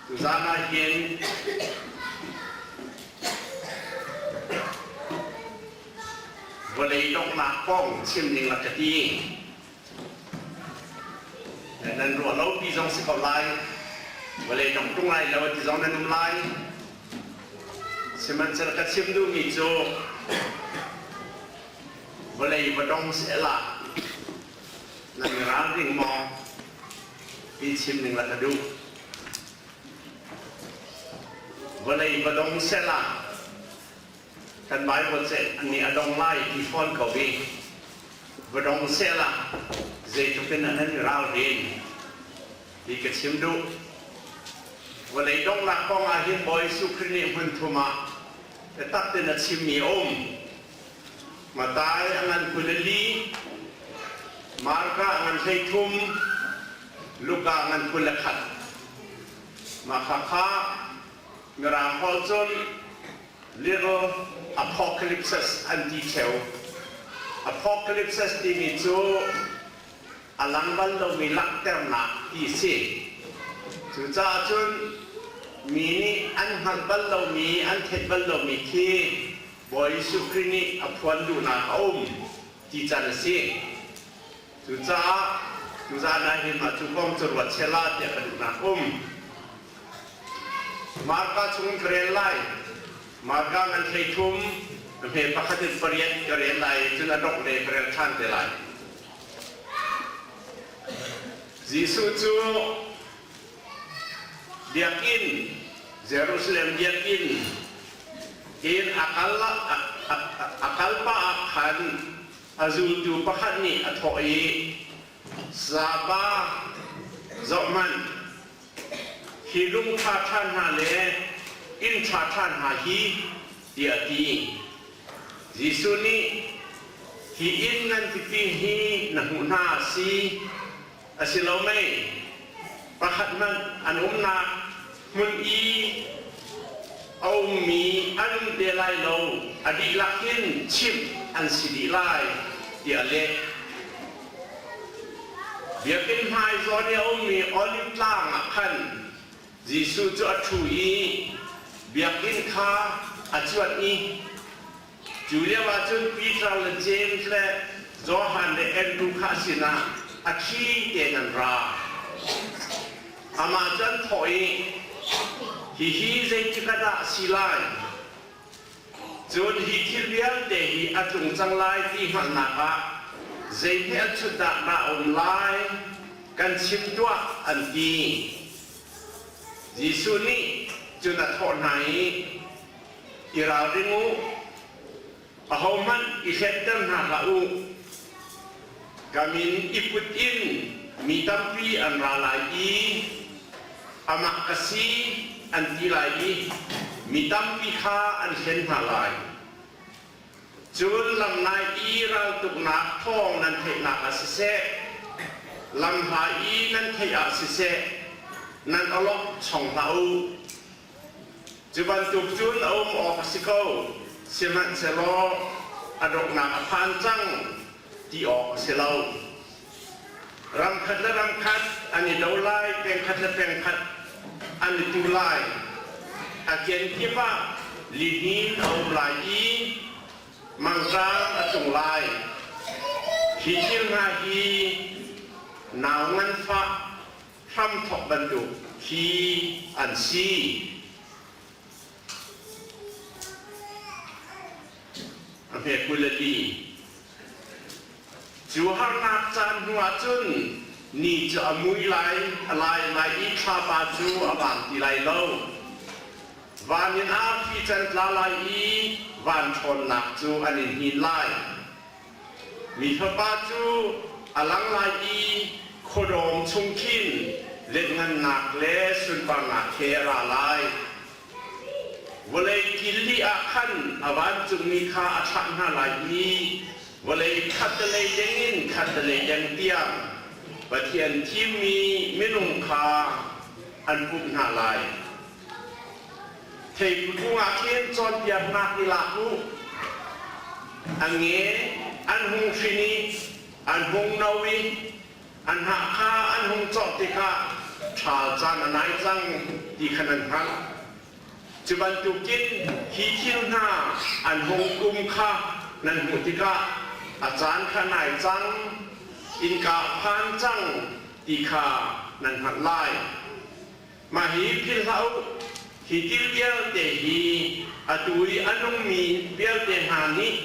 Tuzaan ah hin vawlei donghnak kong chim ning la ka ti. Nan ruah lo pi zong si ko lai. Vawlei dong tung lai lo ti zong nan um lai. Sihmanhsehlaw ka chim duhmi cu vawlei va dong sehla nan i ralring maw ti chim ning la ka duh. Vawlei va dong sehla kan Bible ce nih a dong lai ti fawn ko i va dong sehla zeitluk in nan i ralrin ti ka chim duh. Vawlei donghnak kong ah hin Bawi Jesuh Khrih nih hmun thum ah biatak tein a chimmi a um. Matai a ngan 24, Marka a ngan 13, Luka a ngan 21. Mah khakha Mirang holh cun Little Apocalypses an ti ṭheo. Apocalypses timi cu a lang bal lomi langhternak ti a si. Cucaah cun mi nih an hngalh bal lomi, an theih bal lomi khi Bawi Jesuh Khrih nih a phuan duhnak a um ti can a si. Cucaah tuzaan ah hin mah cu kong cu ruat sehla tiah ka duhnak um. Marka chung ka rel lai. Marka ngan 13, hme pakhat in pariat ka rel lai cun a dongh le ka rel ṭhan te lai. Jesuh cu biakinn, Jerusalem biakinn in a kal a kal pah ah khan a zultu pakhat nih a thawh i, Sapa, zohhmanh, hi lung ṭhaṭha hna le inn ṭhaṭha hna hi, tiah a ti. Jesuh nih, Hi inn ngan pipi hi na hmuh hna a si, a si lo mei? Pakhat hmanh an umnak hmun i a ummi an um te lai lo, a dihlak in chimh an si dih lai, tiah a leh. Biakinn hmai zawn i a ummi Oliv Tlang ah khan Jesuh cu a ṭhu i biakinn kha a cuanh i cu lioah cun Peter le James le Johan le Andrew kha a sinah a thli tein an ra. Amah cu an thawh i, Hihi zeitik ah dah a si lai? Cun hi thil vialte hi a tlung cang lai ti hngalhnak ah zei hmelchunh dah na um lai? Kan chim tuah, an ti. Jesuh nih cun a thawh hna i, I ralring u, ahohmanh i hlenter hna hlah u. Ka min i put in mi tampi an ra lai i amah ka si an ti lai i mi tampi kha an hlen hna lai. Cun lamnai i raltuknak thawng nan theihnak ah siseh, lamhla i nan theih ah siseh, nan awlok chong hlah u. Cu bantuk cun a um awk a si ko, sihmanhsehlaw a donghnak a phan cang ti awk a si lo. Ram khat le ram khat an i do lai, peng khat le peng khat an i tu lai. A kenkip ah lihnin a um lai i mangṭam a tlung lai. Hi thil hna hi nau nganfah hramthawk bantuk khi an si. A hme 24. Cu harnak caan hnuah cun ni cu a mui lai, a lai lai i thlapa cu a vang ti lai lo. Van in arfi can tla lai i van ṭhawnnak cu an in hnin lai. Mi Fapa cu a lang lai i khuadawm chung khin lianhngannak le sunparnak he a ra lai. Vawlei kil li ah khan a vancungmi kha a thlah hna lai i vawlei khattelei deng in khattelei deng tiang Pathian thimmi minung kha an pumh hna lai. Theikung ah khin cawnpiaknak i lak u. A nge an hung hrin i an hung no i a hnah kha an hung cawh tikah ṭha. Ṭhal caan a nai cang ti kha nan hngalh. Cu bantukin hi thil hna an hung um kha nan hmuh tikah a caan kha nai cang, innka a phan cang ti kha nan hngalh lai. Mah hi philh hlah u, hi thil vialte hi atu i a nungmi vialte hna nih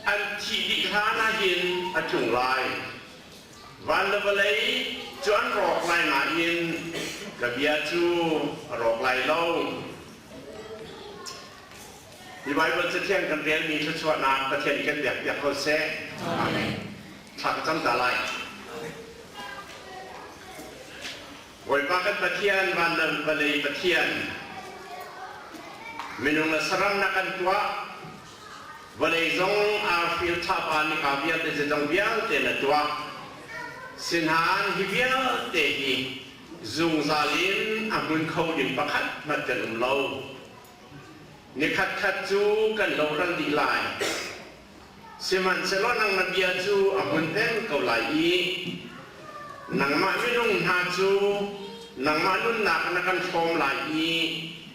an thih dih hlan ah hin a tlung lai. Van le vawlei cu an rawk lai nain ka bia cu a rawk lai lo. Hi Baibal Cathiang kan relmi thluachuahnak Pathian kan biakpiak ko seh. Amen. Thla ka cam ta lai. Bawipa kan Pathian, van le vawlei Pathian, minung le saram na kan tuah, vawlei zong arfil thlapa nika vialte zeizong vialte na tuah. Sinain hi vialte hi zungzal in a hmun kho ding pakhat hmanh kan um lo. Nikhat khat cu kan lohral dih lai. Sihmanhsehlaw nang na bia cu a hmun peng ko lai i nangmah minung hna cu nangmah nunnak na kan hrawm lai i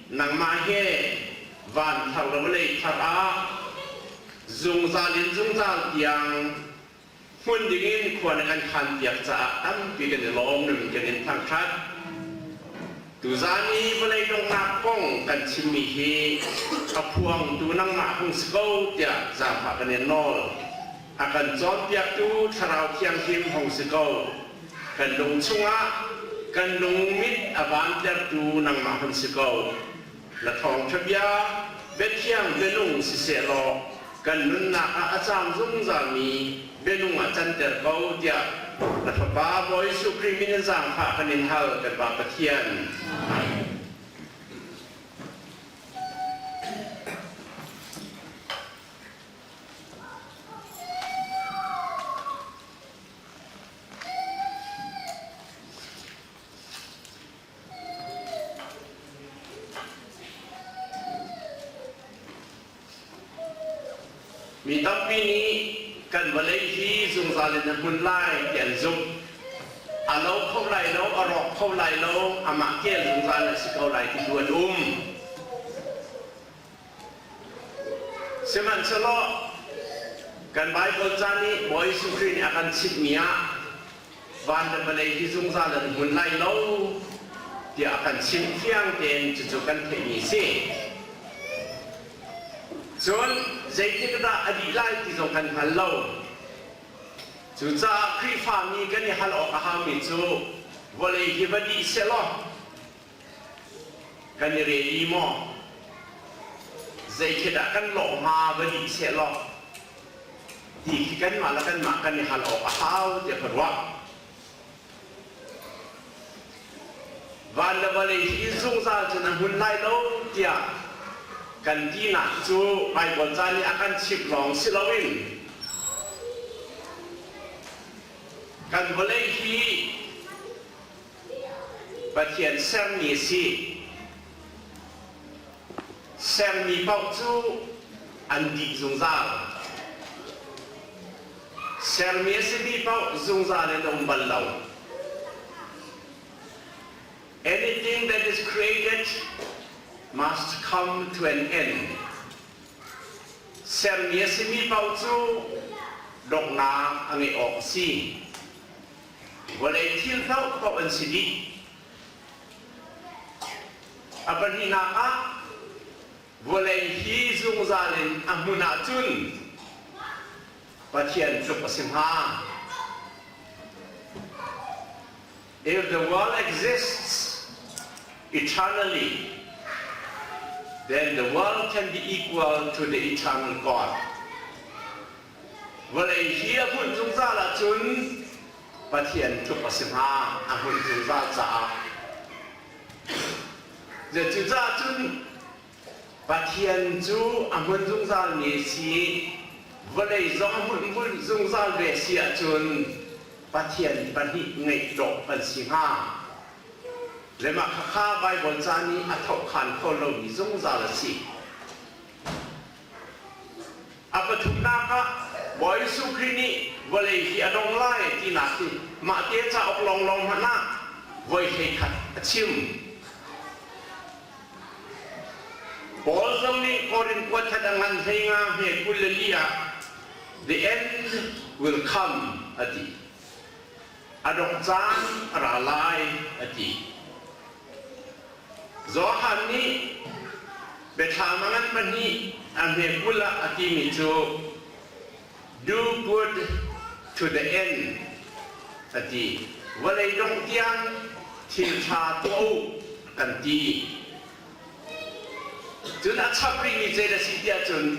nangmah he van thar le vawlei thar ah zungzal in zungzal tiang hmun dingin khua na kan khanpiak caah tampi kan i lawm na min kan in thangṭhat. Tuzaan i vawlei donghnak kong kan chimmi hi a phuangtu nangmah hung si ko tiah zaangfah kan in nawl. A kan cawnpiaktu Thlarau Thianghlim hung si ko. Kan lung chungah kan lung mit a vantertu nangmah hun si ko. Na thawngṭha bia biathiang bianung siseh law kan nunnak ah a caang zungzalmi bianung ah canter ko tiah na Fapa Bawi Jesuh Khrih min in zaangfah kan in hal kan Pa Pathian. Amen. Mi tampi nih kan vawlei hi zungzal in a hmun lai ti an zumh. A lo kho lai lo, a rawk kho lai lo, amah kel zungzal a si ko lai ti tu an um. Sihmanhsehlaw kan Baibal ca nih Bawi Jesuh Khrih nih a kan chimhmi ah van le vawlei hi zungzal an hmun lai lo tiah a kan chimh fiang tein cucu kan theihmi a si. Cun zeitik dah a dih lai ti zong kan hngal lo. Cucaah Khrihfami kan i hal awk a haumi cu vawlei hi va dih sehlaw kan i ready maw? Zei khi dah kan lawh hnga va dih sehlaw ti khi kanmah le kanmah kan i hal awk a hau tiah ka ruah. Van le vawlei hi zungzal cun a hmun lai lo tiah kan tinak cu Baibal ca nih a kan chimh lawng si loin kan vawlei hi Pathian sermi a si. Sermi paoh cu an dih zungzal. Sermi a simi paoh zungzal in a um bal lo. Anything that is created must come to an end. Sermi a simi paoh cu donghnak a ngeih awk a si. Vawlei thil paohpaoh an si dih. A pahnihnak ah vawlei hi zungzal in a hmun ahcun Pathian tluk a si hnga. If the world exists eternally, then the world can be equal to the eternal God. Vawlei hi a hmunh zungzal ahcun Pathian tluk a si hnga, a hmunh zungzal caah. Cucaah cun Pathian cu a hmun zungzalmi a si i vawlei zong a hmunh zungzal ve si ahcun Pathian pahnih ngeih dawh kan si hnga. Le mah khakha Baibal ca nih a thohkhan kho lomi zungzal a si. A pathumnak ah Bawi Jesuh Khrih nih vawlei hi a dong lai tinak hi mahte cauk lawnglawng hmanh ah voi 11. a chim. Paul zong nih Korin kuathat a ngan hlei nga hme 24 ah the end will come a ti. A dongh caan a ra lai a ti. Johan nih biathlam a ngan pahnih a hme 20 ah a timi cu do good to the end a ti. Vawlei dongh tiang thil ṭha tuah u kan ti. Cun a chap rihmi zei a si tiah cun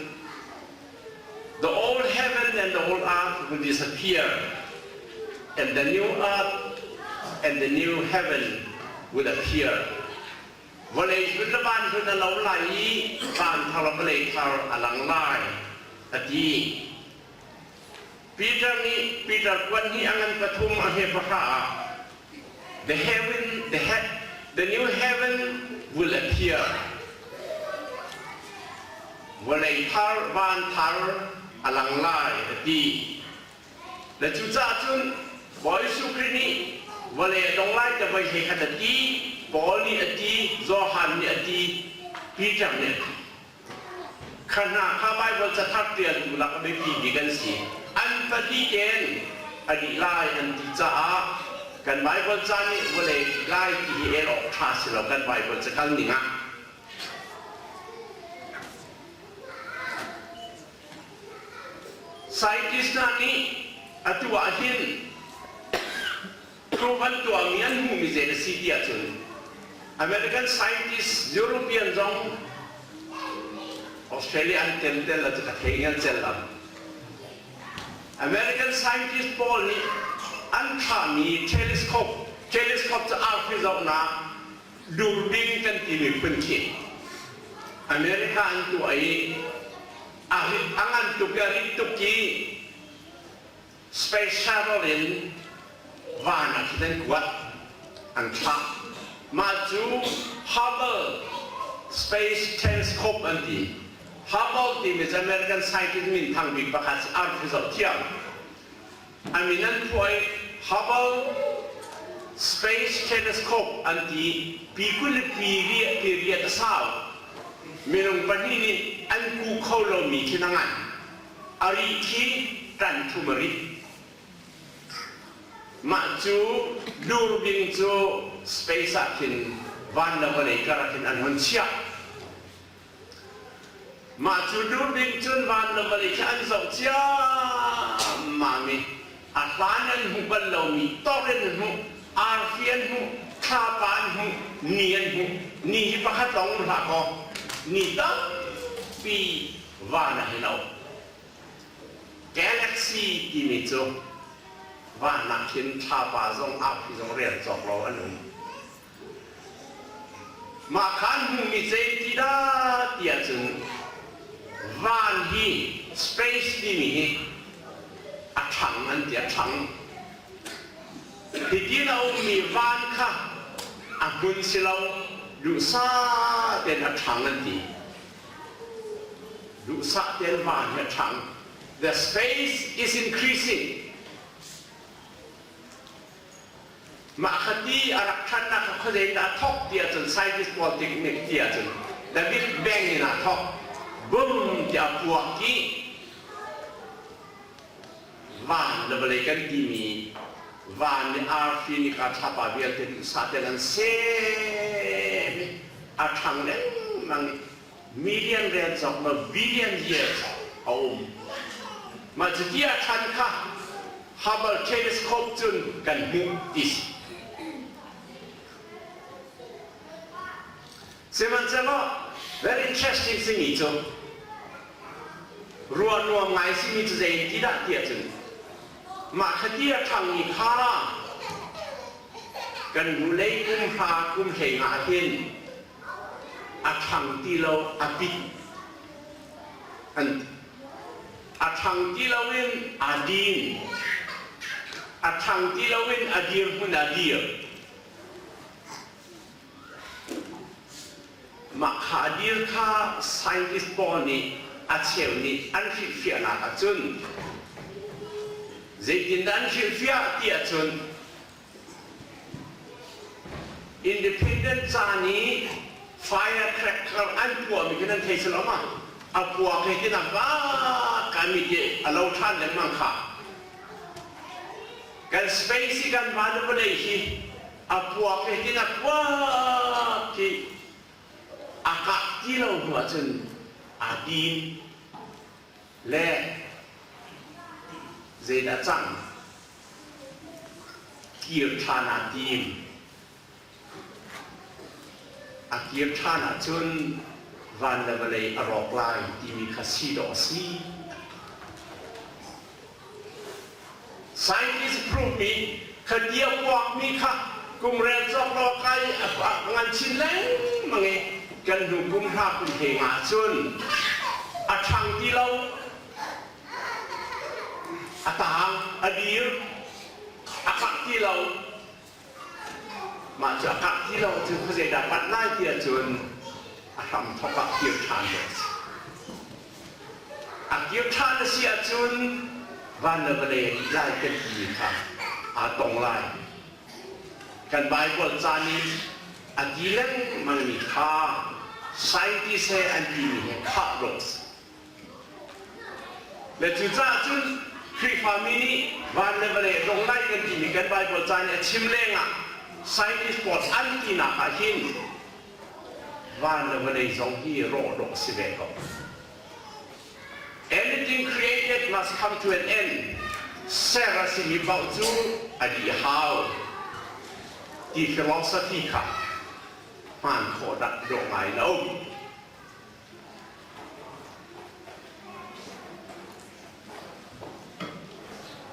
the old heaven and the old earth will disappear and the new earth and the new heaven will appear. Vawlei hlun le van hlun a lo lai i van thar le vawlei thar a lang lai a ti. Peter nih Peter kuan hi a ngan pathum a he pahra ah the heaven the, he, the new heaven will appear vawlei thar van thar a lang lai a ti. Le cucaah cun Bawi Jesuh Khrih nih vawlei a dong lai te voi hlei khat a ti, Paul nih a ti, Johan nih a ti, Peter nih a ti. Kha hna kha Baibal cathar ṭialtu lak a biapi bik an si. An pahnih tein a dih lai an ti caah kan Baibal ca nih vawlei lai ti hi el awk ṭha si lo kan Baibal cakal ning ah. Scientist hna nih atu ah hin proof an tuahmi an hmuhmi zei a si ti ahcun American scientist European zong Australia an tel tel la cu ka thei ngan cel lam American scientist pawl nih an thlahmi telescope telescope cu arfi zohnak durbing kan timi phun khi America an tuah i a rit a ngan tuk i a rit tuk i space shuttle in van ah khin an kuat an thlah mah cu Hubble Space Telescope an ti Hubble timi cu American scientist min thang bik pakhat si arfi zoh thiam A min an phuah i Hubble Space Telescope an ti. Pi 20 pi riah ti riat a sau. Minung pahnih nih an ku kho lomi khi na ngan. A ri khi tan thum a rit. Mah cu durbing cu space ah khin van le vawlei kar ah khin an hon chiah. Mah cu durbing cun van le vawlei khi an zoh ciammam i a hlan an hmuh bal lomi tor in an hmuh, arfi an hmuh, thlapa an hmuh, ni an hmuh. Ni hi pakhat lawng um hlah kaw ni tampi van ah hin a um. Galaxy timi cu van ah khin thlapa zong arfi zong rel cawk lo an um. Mah kha an hmuhmi zei ti dah ti ahcun van hi space timi hi a ṭhang an ti a ṭhang. Hitin a ummi van kha a hmun si lo duhsah tein a ṭhang an ti. Duhsah tein van hi a ṭhang. The space is increasing. Mah kha ti a rak ṭhannak kha khuazei in dah a thawk ti ahcun scientist pawl tiknik ti ahcun the Big Bang in aa thawk. Bum tiah a puak i van le vawlei kan timi van nih arfi nika thlapa vialte duhsah tein an sem i a ṭhang lengmang i million rel cawk lo billion years a um. Mah cuti a ṭhan kha Hubble telescope cun kan hmuh ti si. Sihmanhsehlaw very interesting simi cu ruah nuam ngai simi cu zei ti dah ti ahcun mah kha ti a ṭhangmi kha kan hnulei kum hra kum hlei nga hin a ṭhang ti lo a pit an a ṭhang ti loin aa din a ṭhang ti loin a dirhmun a dir mah kha a dir kha scientist pawl nih a cheu nih an hrilhfiahnak ahcun zeitindah an hrilhfiah ti ahcun. Independent caan i firecracker an puahmi khi nan thei si lo ma? A puak he tin a vak kami ti a lo ṭhan lengmang kha. Kan space i kan van vawlei hi a puak he tin a puak hi a kah ti lo hnu ahcun aa tim le zeidah cang kir ṭhan aa tim. A kir ṭhan ahcun van le vawlei a rawk lai timi kha si dawh a si. Scientist prove mi khatia puakmi kha kum rel cawk lo kai a ngan chin lengmang i kan hnu kum hra kum he nga cun a ṭhang ti lo a tang a dir a kak ti lo mah cu a kak ti lo cun khuazeidah panh lai ti ahcun a hram thawk ah kir ṭhan ding a si. A kir ṭhan a si ahcun van le vawlei a dih lai kan timi kha aa tong lai. Kan Baibal ca nih a ti lengmangmi kha scientist he an timi he khah dawh a si. Le cucaah cun Khrihfami nih van le vawlei a dong lai kan timi kan Baibal ca nih a chim lengah scientist pawl an tinak ah hin van le vawlei zong hi rawh dawh a si ve ko. Anything created must come to an end. Ser a simi paoh cu a dih hau ti philosophy kha hmaan khawh dah dawh ngai in a um.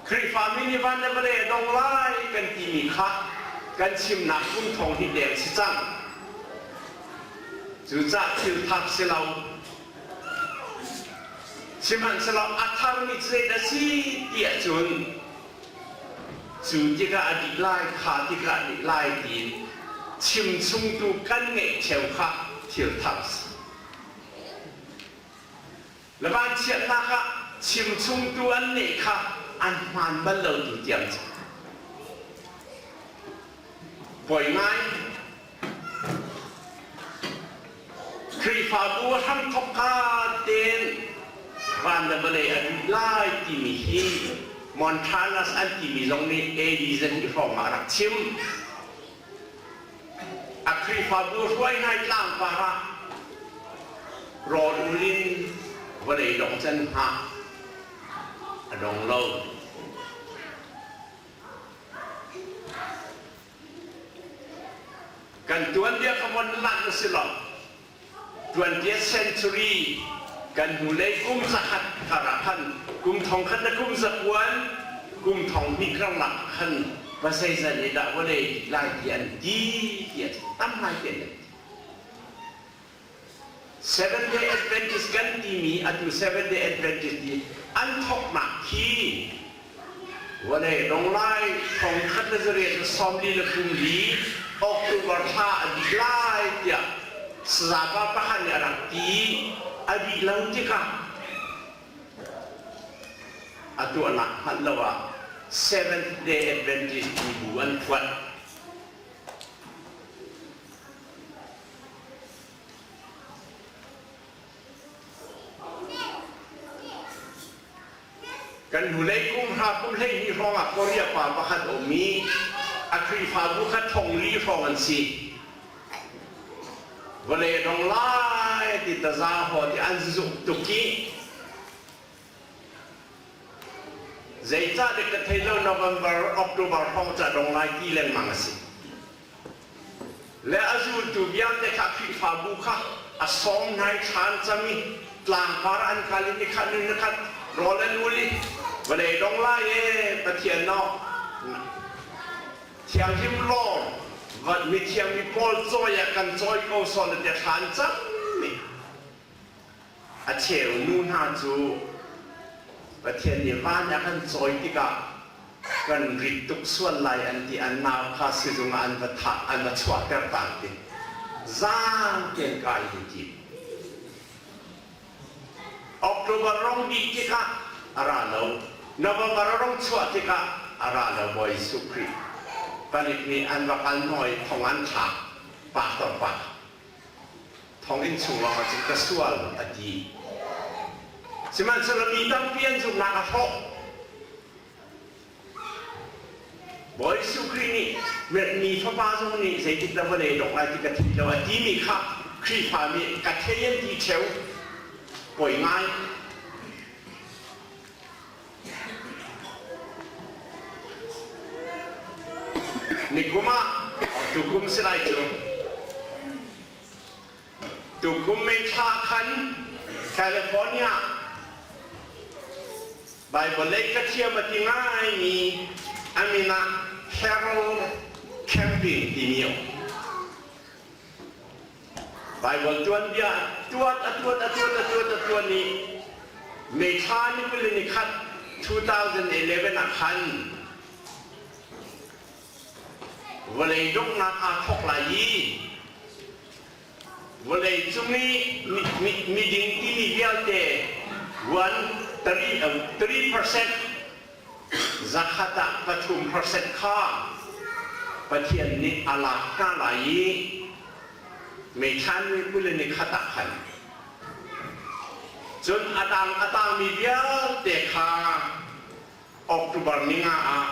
Khrihfami nih van le vawlei a dong lai kan timi kha kan chimnak kum thong hi deng si cang. Cucaah thil thar si lo. Sihmanhsehlaw a tharmi cu zeidah si ti ahcun cu tikah a dih lai, kha tikah a dih lai tiin chim chungtu kan ngeih ṭheo kha thil thar a si. Le vanchiatnak ah chimchungtu an neh kha an hmaan bal lo tu tiang cu. Poi ngai. Khrihfabu a hramthok ka tein van le vawlei a dih lai timi hi Montanus an timi zong nih AD zahnih hrawng ah a rak chim. A Khrihfabu hruai nai tlangpar ah rawl ul in vawlei dong can hngah a dong lo. Kan tuanbia kha von lanh a si lo. 20th century kan hnulei kum zakhat karah khan kum thong khat le kum zakuan kum thong hnih karlak khan pasei nih dah vawlei lai ti an ti ti a tam ngai te an ti. Seventh Day Adventist kan timi atu Seventh Day Adventist ti an thawknak khi vawlei dong lai thong khat le zariat le sawmli le kum li October thla a dih lai tiah sazapa pakhat nih a rak ti a dih lo tikah a tuahnak hngalh lo ah Seventh Day Adventist ti bu an phuat. Kan hnulei kum hra kum 12 hrawng ah Korea pa pakhat a um i a Khrihfabu kha thong li hrawng an si. Vawlei a dong lai ti taza haw ti an zumh tuk i zeicah dek ka thei lo November, October hrawng ca dong lai ti lengmang a si. Le a zultu vialte kha Khrihfabu kha a sawm hna i thla an cam i tlangpar an kal i nikhat hnu nikhat rawl an ul i vawlei dong lai e Pathian naw thianghlim law mithiang mi pawl cawi ah kan cawi ko sawh na tiah thla an cam i A cheu nu hna cu Pathian nih van a kan cawi tikah kan rit tuk sual lai an ti an nau kha sizung ah an va thah an va chuahter ta an ti zaang tein kai hi ti October rong dih tikah a ra lo November rong chuah tikah a ra lo Bawi Jesuh Khrih palik nih an va kal nawi thong an thlak. Pastor pa. Thonginn chung lawng ah cun ka sual a ti. Sihmanhsehlaw mi tampi an zumhnak a hrawh. Bawi Jesuh Khrih nih mi fapa zong nih zeitik dah vawlei dongh lai ti ka thei lo a timi kha Khrihfa nih ka thei an ti ṭheo. Poi ngai. Nikum ah tukum si lai cu. Tukum May thla khan California Bible lei ka thiam a ti ngaimi a min ah Harold Camping timi a um. Baibal tuanbia tuan a tuan a tuan a tuan a tuan i May thla ni 21 2011 ah khan vawlei donghnak aa thawk lai i vawlei cung i miding timi vialte 1 3% zakhat ah 3% kha Pathian nih a lak hna lai i meithlan ni 21 ah khan cun a dang a tangmi vialte kha October ni nga ah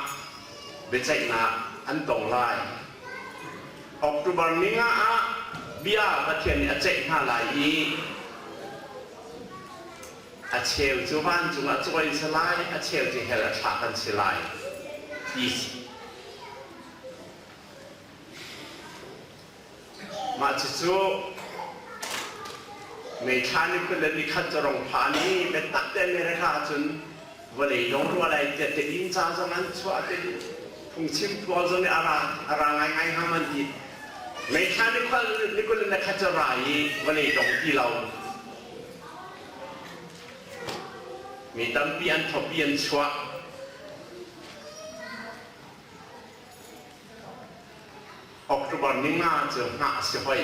biaceihnak an tong lai. October ni nga ah bia Pathian nih a ceih hna lai i A cheu cu vancung ah cawi an si lai, a cheu cu hell ah thlak an si lai ti si. Mah cucu May thla ni 20 le ni khat cu rong phan i biatak te America ahcun vawlei dong rua lai tiah Tedim ca zong an chuah Tedim phungchim pawl zong nih a ra a ra ngaingai hnga man ti. May thla ni 20 le ni khat cu ra i vawlei dong ti lo. Mi tampi an thawpi an chuah. October ni nga cu hngah a si hoi.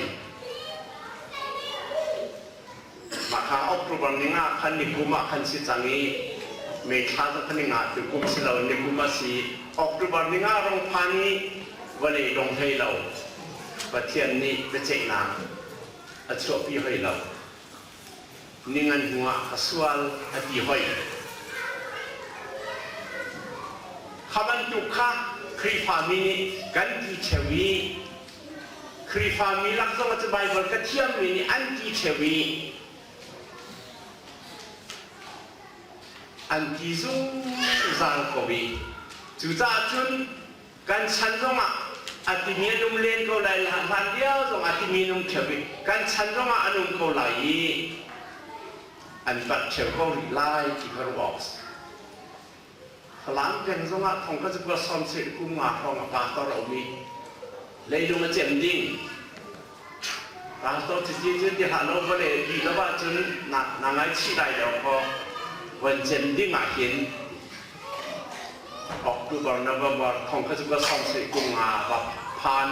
Mah kha October ni nga khan ni kum ah khan si cang i May thla cu khan ni nga tu kum si lo ni kum a si. October ni nga rong phan i vawlei dong hlei lo. Pathian nih biaceihnak a chuahpi hoi lo. Ningan hnuah ka sual a ti hoi. Kha bantuk kha Khrihfami nih kan ti ṭheo i Khrihfami lak zong ah cu Baibal ka thiammi nih an ti ṭheo i an ti zungzal ko i cucaah cun Kan chan zongah a timi an um len ko lai, hlan lio zong a timi an um ṭheo i kan chan zongah an um ko lai i an palh ṭheo ko rih lai ti kha ruah awk a si. Falam peng zongah thong ka cukua sawm seh kum nga hrawng a pastor a um i leilung a cem ding. Pastor cici cu ti hlah lo vawlei a dih lo ahcun na, na ngaichih lai lo khaw von cem ding ah hin October, November thong kha cu ka sawm seh kum nga va phan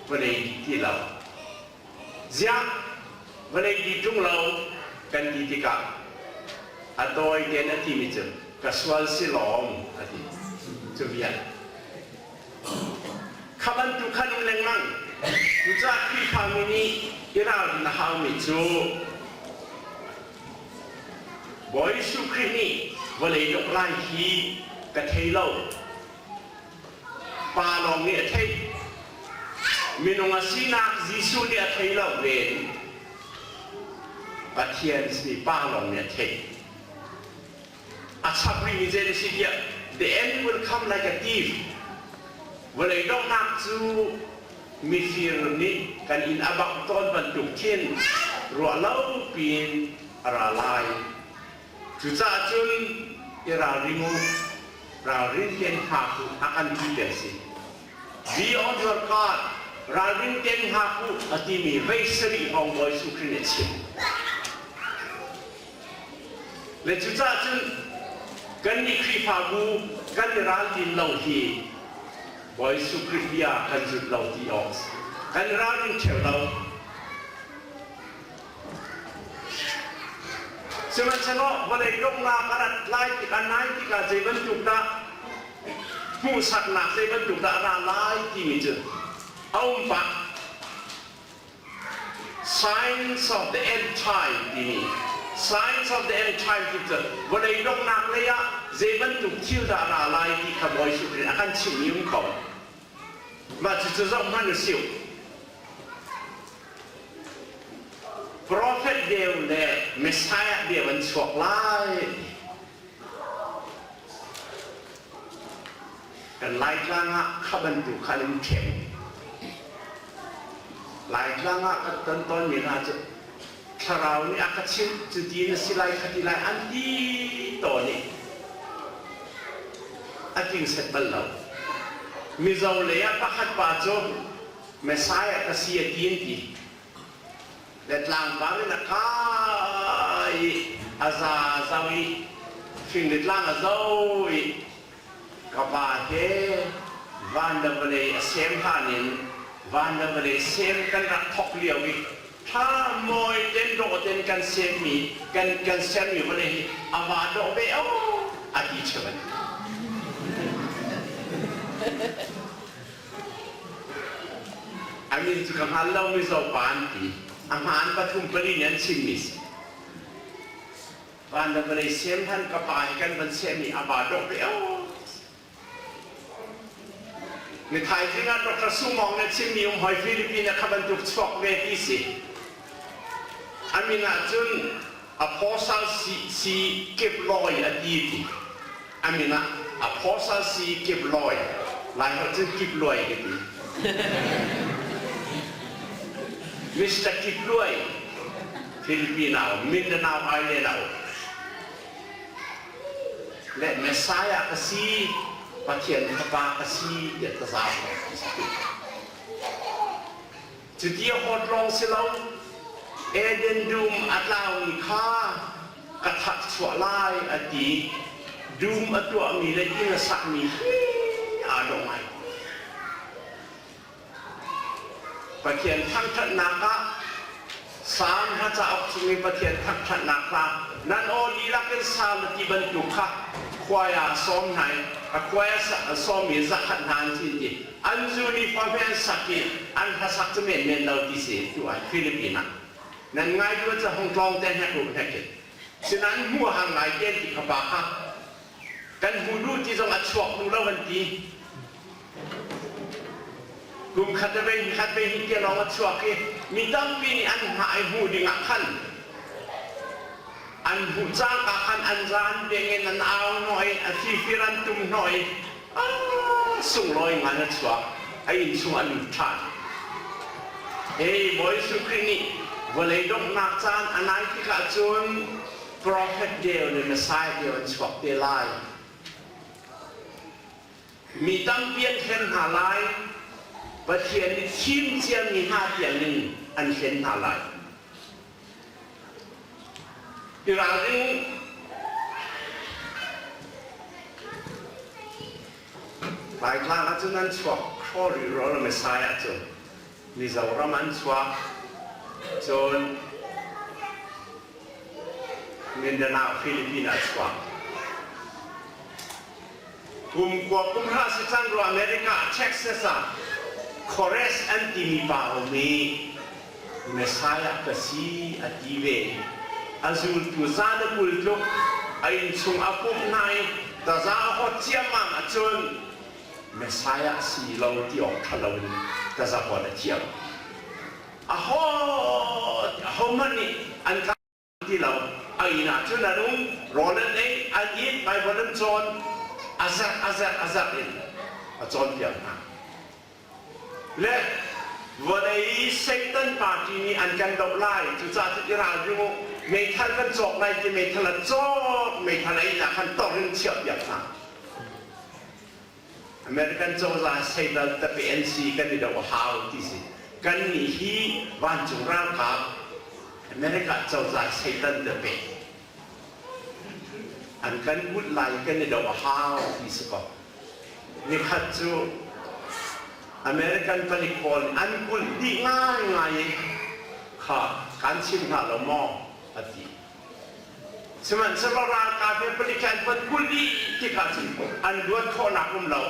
vawlei dih ti lo. Ziah vawlei dih ṭung lo kan ti tikah a tawi tein a timi cu ka sual si lawm a ti. Cu vial. Kha bantuk khan um lengmang. Cucaah Khrihfami nih i ralrin a haumi cu Bawi Jesuh Khrih nih vawlei dongh lai hi ka thei lo. Pa lawng nih a theih. Minung a sinak Jesuh nih a thei lo len. Pathian simi Pa lawng nih a theih. A chap rihmi zei na si tiah the end will come like a thief. Vawlei donghnak cu mifir nih kan inn a bangh tawn bantuk khin ruah lo piin a ra lai. Cucaah cun i ralring u, ralrin tein hngak u a kan ti peng si. Be on your guard, ralrin tein hngak u a timi vei sarih hrawng Bawi Jesuh Khrih nih a chim. Le cucaah cun kannih Khrihfabu kan i ralrin lo hi Bawi Jesuh Khrih bia kan zut lo ti awk a si. Kan i ralring ṭheo lo. Sihmanhsehlaw vawlei donghnak a rat lai tikah nai tikah zei bantuk dah hmuhsaknak zei bantuk dah a ra lai timi cu a um pah. Signs of the End Time timi Signs of the End Time ti cu vawlei donghnak lei ah zei bantuk thil dah ra lai ti kha Bawi Jesuh Khrih a kan chimhmi um kho. Mah cucu zoh hmanh u sih. Prophet deu le Messiah deu an chuak lai. Kan Laitlang ah kha bantuk kha an um ṭheu. Laitlang ah kan ton tawnmi hna cu thlarau nih a ka chimh cuti na si lai khati lai an ti tawn i a tling set bal lo. Mizo lei ah pakhat pa cu Messiah ka si a ti an ti. Le tlangpar in a kai i a za zau i fing le tlang a zo i ka pa he van le vawlei a sem hlan in van le vawlei sem kan rak thok lio i ṭha mawi ten dawh ten kan semmi kan kan sermi vawlei hi a va dawh ve o a ti cheu an A min cu ka hngal lo mizo pa an ti. A hmaan pathum pali nih an chimmi si. Van le vawlei sem hlan ka pa hi kan van sehmi a ba dawh ve o. Ni thaizing ah Dr. Sumong na chimmi um hoi Philippine ah kha bantuk chuak ve ti si. A min ah cun Apostle si, si Kip Loy a ti ti. A min ah Apostle si Kip Loy. Lai holh cun Kip Luai ka ti. Mr. Kip Luai, Filipino, Mindanao Island a um. Le Messiah ka si, Pathian fapa ka si tiah taza ti. Cuti a hawt lawng si lo, Eden dum a tlaumi kha ka thakchuah lai a ti. Dum a tuahmi le inn a sakmi hi aa dawh ngai. Pathian thangṭhatnak ah Salm hla cauk chung i Pathian thangṭhatnak hla nan aw dihlak in sa na ti bantuk kha khuai ah sawm hna i a khuai a sawmmi zakhat hna an cin ti an uniform he an sak i an hlasak cu menmen lo ti si tu ai Philippine ah nan ngai duh cu hong tlawng te hnek u hnek in sinain hmu a har ngai te ti kha pa kha kan hmu duh ti zong a chuak duh lo an ti kum khat le vei khat vei hnih te lawng a chuak i mi tampi nih an hngah i hmuh ding ah khan an hmuh cangka khan an zan beng in an au hnawh i a fifir an tum hnawh i sunglawi ngan a chuak a inn chung a lut ṭhan hei Bawi Jesuh Khrih nih vawlei donghnak caan a nai tikah cun prophet deu le Messiah deu an chuak te lai Mi tampi an hlen hna lai. Pathian nih thim ciami hna tiangin an hlen hna lai. I ralring Laitlang ah cun an chuak Khrawri Royal Messiah cu Mizoram an chuak cun Mindanao Philippines ah chuak Kum kua kum hra si cang rua America Texas ah Kores an timi pa um i Messiah ka si a ti ve. A zultu za le 20 tluk a innchung a pumh hna i taza a hawt ciammam ahcun Messiah si lo ti awk ṭha loin taza hawt a thiam. A hawt ahohmanh nih an ti lo. A inn ah cun an um, rawl an ei, an it, Baibal an cawn, a zarh a zarh a zarh in a cawnpiak hna. Le vawlei Satan party nih an kan doh lai, cucaah cun i ralring u, meithal kan cawk lai ti meithal an cawk, meithal a inn ah khan tor in chiahpiak hna. American cozah Satan tape an si kan i doh a hau ti si. Kannih hi vancung ralkap America cozah Satan tape an kan kulh lai kan i doh a hau ti si ko. Nikhat cu American palik pawl an kulh dih ngaingai i kha kan chim hna lo maw a ti. Sihmanhsehlaw ralkap he palik he an van kulh dih tikah cun an luat khawhnak um lo.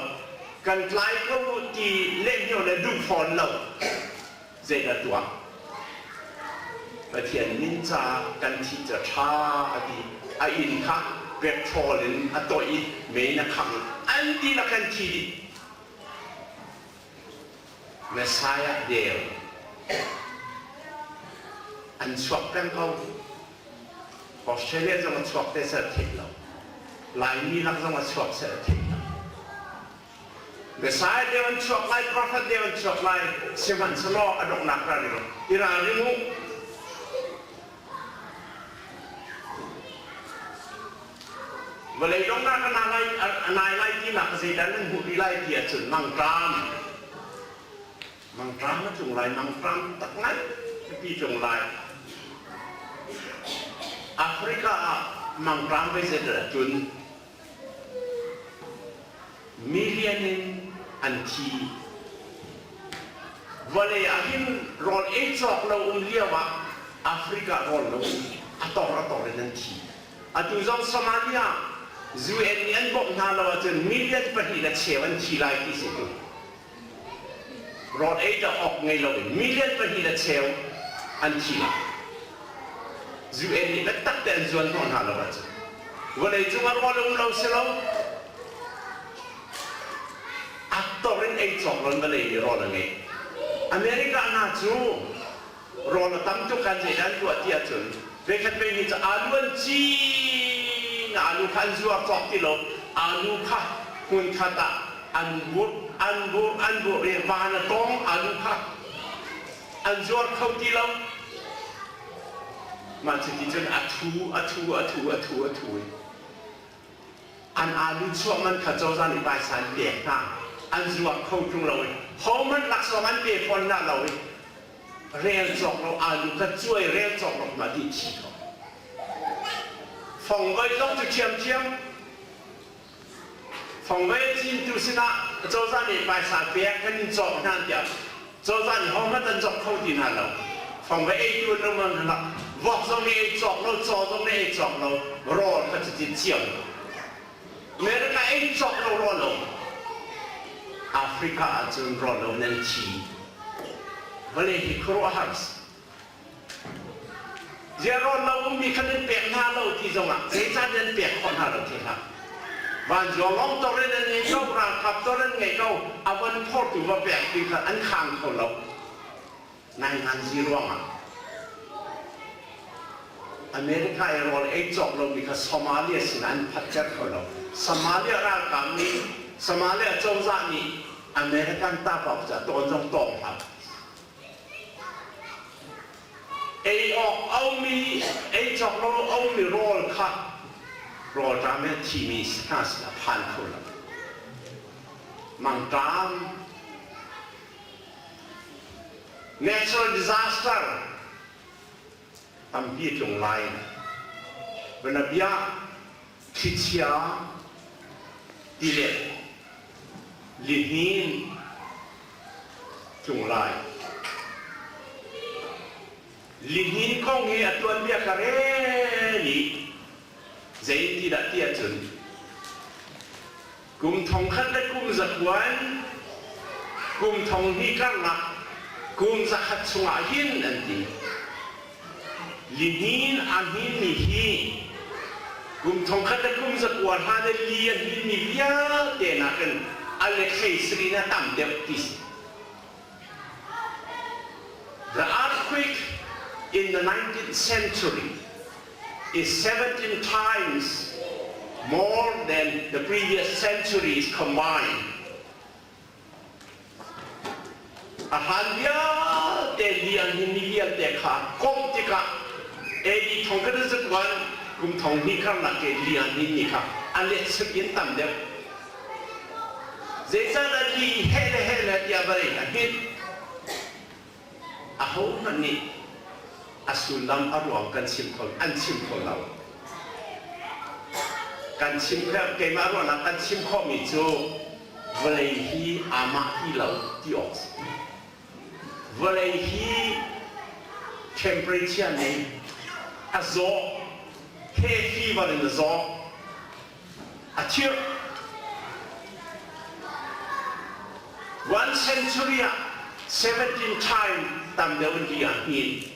Kan tlai ko u ti lehhmio le duh fawn lo. Zeidah tuah? Pathian min caah kan thih cu ṭha a ti. A inn kha petrol in a toih i mei in a khangh i an dihlak an thi dih. Messiah deu an chuak peng ko. Australia zong a chuak te seh a theih lo. Laimi lak zong a chuak seh a theih lo. Messiah deu an chuak lai, prophet deu an chuak lai, sihmanhsehlaw a donghnak ral i i ralring u. Vawlei donghnak a nai a nai lai tinak zeidah nan hmuh rih lai ti ahcun mangṭam mangṭam a tlung lai, mangṭam tak ngai pipi tlung lai. Africa ah mangṭam voi zeidah a tlun? Million in an thi. Vawlei ah hin rawl ei cawk lo um lio ah Africa rawl lo in a tor a tor in an thi. Atu zong Somalia UN nih an bawmh hna lo ahcun million pahnih le cheu an thi lai ti si tu. Rawl ei dah awk ngei loin million pahnih le cheu an thi lai. UN nih biatak te an zuan hnawh hna lo ahcun vawlei cungah rawl um lo si lo a tor in ei cawk lo in vawlei nih rawl a ngei. America hna cu rawl a tam tuk kan zeidah an tuah ti ahcun veikhat ve ni cu alu an cin alu kha an zuar cawk ti lo alu kha hmunkhat ah an burh an burh an burh i van a tawng alu kha an zuar kho ti lo mah cuti cun a thu a thu a thu a thu a thu i An alu chuah man kha cozah nih phaisa an pek hna. An zuar kho ṭung lo i hohmanh laksawng an pe fawn hna lo i rel cawk lo alu kha cuai rel cawk lo ma ti thi ko. Fongvoi zong cu ṭhiamṭhiam. Fongvoi a cintu sinah cozah nih phaisa pek kan in cawk hna tiah Cozah nih hohmanh an cawk kho ti hna lo. Fongvei eitu an um an hlah. Vok zong nih ei cawk lo, caw zong nih ei cawk lo, rawl kha cuti cio. America ei cawk lo rawl um. Africa ahcun rawl lo nan thi. Vawlei hi khuaruahhar a si. Ziah rawl lo ummi kha nan pek hna lo ti zongah zeicah nan pek khawh hna lo ti hlah. Vanzuang lawng tor in an ngei ko, ralkap tor an ngei ko, a von phortu va pek ti kha an khang kho lo. Nainganzi ruangah America i rawl ei cawk lomi kha Somalia sinah an phatter kho lo. Somalia ralkap nih Somalia cozah nih American tapawk cu a tawn zong tawng hlah. Ei awk a ummi, ei cawk lo a ummi rawl kha rawlṭam he thimi hna sinah phan kho lo. Mangṭam, natural disaster tampi a tlung lai. Bianabia thlichia, tilet, lihnin, tlung lai. Lihnin kong hi a tuanbia ka rel i zei ti dah ti ahcun kum thongkhat le kum zakuan kum thong hnih karlak kum zakhat chungah hin an ti. Lihnin a hninmi hi kum thongkhat le kum zakua hlan le li a hninmi vialte nakin a let hlei sarih in a tam deuh ti si. The earthquake in the 19th century is 17 times more than the previous centuries combined. A hlan vialte li an hin ni vialte kha komh tikah AD thong khat in zakuan kum thong hnih karlak ke li an hin ni kha a let sik in tam deuh. Zeicahdah li heh le heh le tiah vawlei a hninh? Ahohmanh nih a sullam a ruang kan chim kho an chim kho lo. Kan chim keimah ruahnak kan chim khawhmi cu vawlei hi amah ti lo ti awk si. Vawlei hi temperature nih a zaw, he fever in a zaw, a thirh. One century ah 17 time tam deuh in li ah hnin.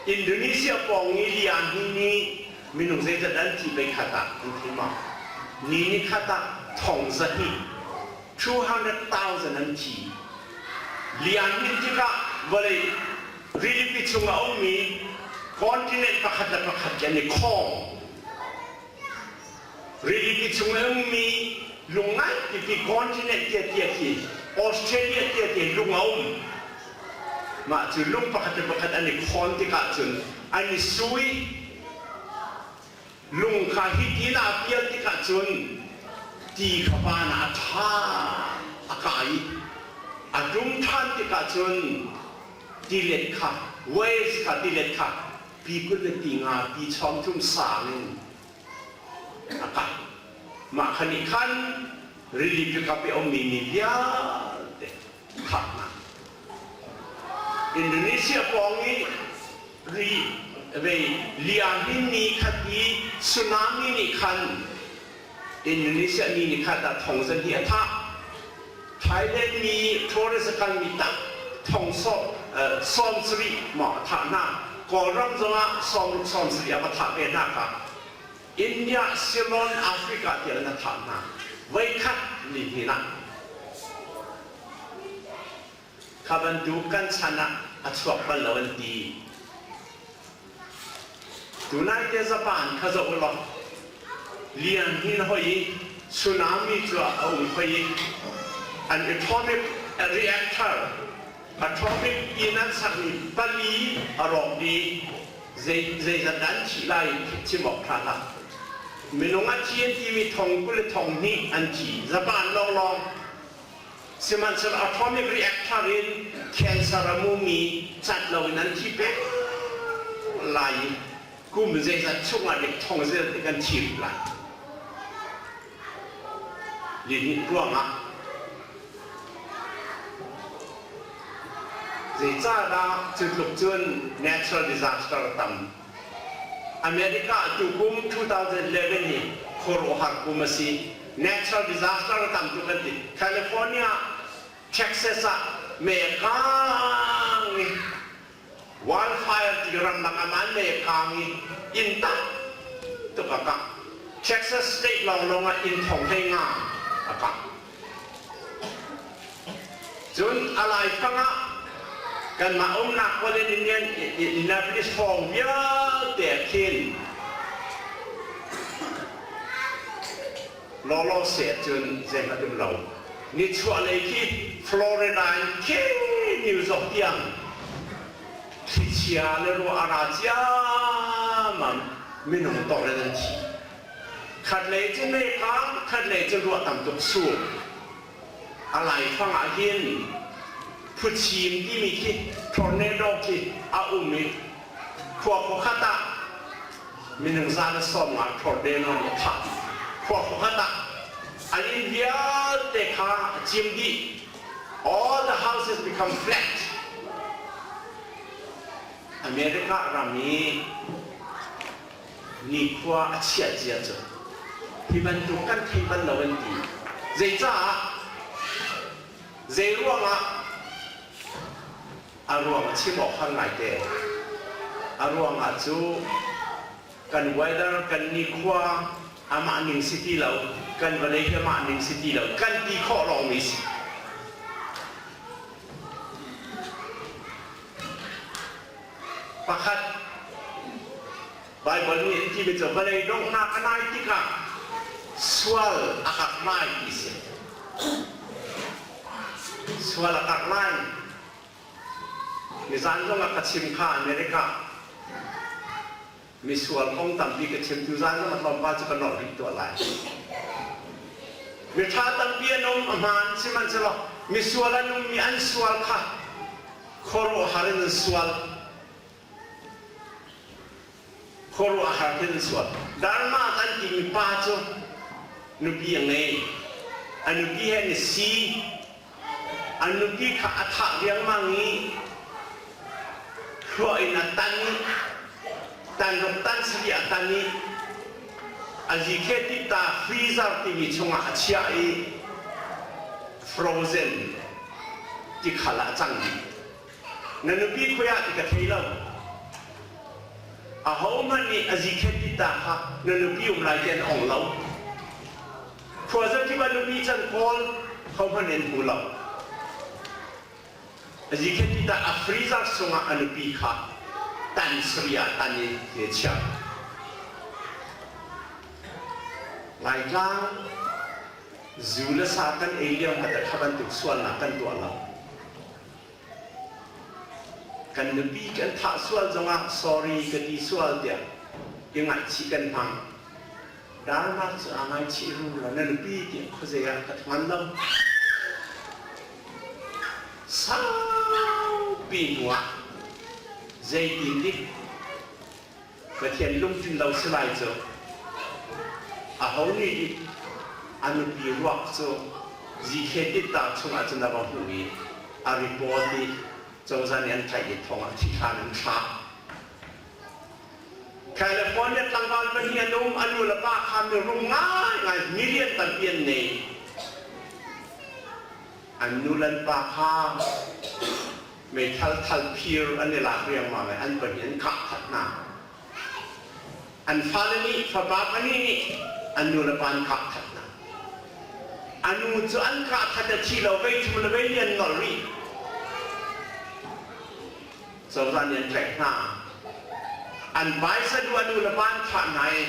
Indonesia pawng i lian hi nih minung zeizat an thi pei khat ah an thi ma? Ni ni khat ah thong zahnih 200,000 an thi. Lian hin tikah vawlei rilipi chung a ummi continent pakhat le pakhat khi an i khawm. Rilipi chung a ummi lung nganpipi continent tiatia khi Australia tiatia lung a um. Mah cu lung pakhat le pakhat an i khawn tikah cun an i sui. Lung kha hitin aa pial tikah cun ti kha van ah a ṭha a kai i a tlum ṭhan tikah cun tilet kha waves kha tilet kha pi 20 le ti nga pi chawm thum sang in a kai. Mah kha nih khan rili pikap i a ummi mi vialte thahnak. Indonesia pawng i ri vei lianghin ni khat i tsunami nih khan Indonesia mi nih khat ah thong zan hi a thah. Thailand mi tourist a kalmi tak thong sawm sarih maw a thah hna. Kawlram zongah sawmruk sawm sarih a va thah ve hna kha. India, Ceylon, Africa tiang in a thah hna. Voikhat lihnin ah kha bantuk kan chan ah a chuak bal lo an ti. Tunai te Japan kha zoh ulaw lian hin hoi i tsunami cu a um hoi i an atomic reactor atomic inn an sakmi pali a rawk dih. Zei zeizat dah an thih lai chim awk ṭha hlah. Minung a thi an timi thong 20 le thong hnih an thi. Japan lawnglawng. Sihmanhsehlaw atomic reactor in cancer a mumi cat loin an thi peng lai i kum zeizat chungah dik thong zeizat dik an thi rih lai. Lihnih ruangah Zeicahdah cu tluk cun natural disaster a tam? America ah tukum 2011 hi khuaruahhar kum a si. Natural disaster a tam tuk an ti. California, Texas ah mei a kang i wildfire ti ramlak ah man mei a kang i inn tam tuk a kang. Texas state lawnglawng ah inn thong 15 a kang. Cun a laifang ah kanmah umnak Poland Indianapolis hrawng vialte ah khin lawlaw seh cun zeihmanh um lo. Nichuahlei khi Florida in khi New York tiang thlichia le ruah a ra ciammam minung tor in an thi. Khatlei cu meikang, khatlei cu ruah tam tuk sur. A laifang ah hin phuchim timi khi tornado khi a um i khua khuakhat ah minung za le 50 tornado nih a thah dih. Khua khuakhat ah an inn vialte kha a cim dih. All the houses become flat. America ram i nikhua a chiat zia cu hi bantuk kan thei bal lo an ti. Zeicaah? Zei ruangah? A ruang a chim awk har ngaite. A ruangah cu kan weather, kan nikhua amah ning si ti lo, kan vawlei hi amah ning si ti lo, kan ti khawh lawngmi si. Pakhat, Baibal nih an timi cu vawlei donghnak a nai tikah sual a karh lai ti si. Sual a karh lai. Nizan zong ah ka chim kha America misual kong tampi ka chim tuzan zong ah tlawmpal cu ka nolh rih tuah lai. Miṭha tampi an um a hmaan sihmanhsehlaw misual an ummi an sual kha khuaruahhar in an sual. Khuaruahhar in an sual. Dharma an timi pa cu nupi a ngei. A nupi he an i si. A nupi kha a thah riangmang i hluah in a tan i tanruk tan sarih a tan i a zikhe titta freezer timi chungah a chiah i frozen tikhal ah a cang dih. Na nupi khoi ah ti ka thei lo. Ahohmanh nih a zikhet ti ta kha na nupi um lai ti an ong lo. Khua zakip ah nupi can kawl hohmanh an hmu lo. A zikhet ti ta a freezer sungah a nupi kha tan sarih ah tan in a chiah. Laitlang zu le sa kan ei lio hmanh ah kha bantuk sualnak kan tuah lo. Kan nupi kan thah sual zongah sorry ka ti sual tiah i ngaihchih kan hmang. Dharma cu aa ngaichih rum lo na nupi tiah khuazei ah ka hngal lo. Saupi hnuah zeitin dik Pathian lungthin lo si lai cu aho nih dik a nupi ruak cu zikhe titta chungah cun a va hmuh i a report i cozah nih an tlaih i thong ah thihhlan an thlak. California tlangval pahnih an um, a nu le pa kha mirum ngaingai million tampi an nei. An nu le an pa kha meithal thal phir an i lak riangmang i an pahnih an kah that hna. An fale nih fapa pahnih nih an nu le pa an kah that hna. A nu cu an kah that a thi lo vei thum le vei li an nolh rih. Cozah nih an tlaih hna. An paisa duh a nu le pa an thah hna i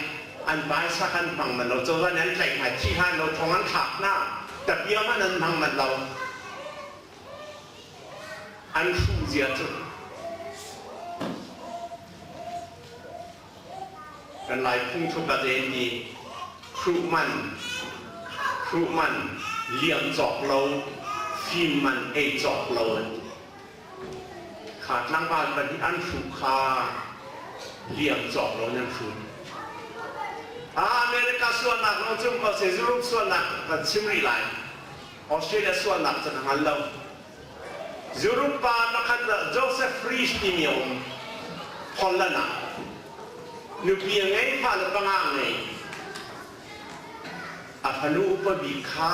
an paisa kha an hmang manh lo. Cozah nih an tlaih hna i thi hlan lo thong an thlak hna. Tapia hmanh an hmang manh lo. An hruh zia cu kan Lai phungthluk ah zei an ti hruh man hruh man liam cawk lo fim man ei cawk lo an ti. Kha tlangval pahnih an hruh kha liam cawk lo in an hrut. America sualnak lawng cu ko seh Europe sualnak kan chim rih lai. Australia sualnak cu ka hngal lo. Europe pa pakhat Joseph Fries timi a um Holland ah. Nupi a ngei, fale panga a ngei. A fanu upa bik kha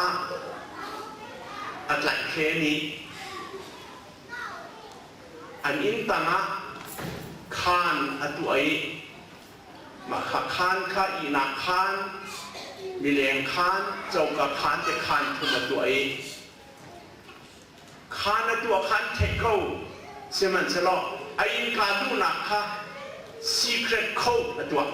a tlaihkhen i an inn tangah khaan a tuah i mah kha khaan kha ihnak khaan, mileng khaan, coka khaan te khaan thum a tuah i khaan a tuah kha an theih ko. Sihmanhsehlaw a innka duhnak kha secret code a tuah.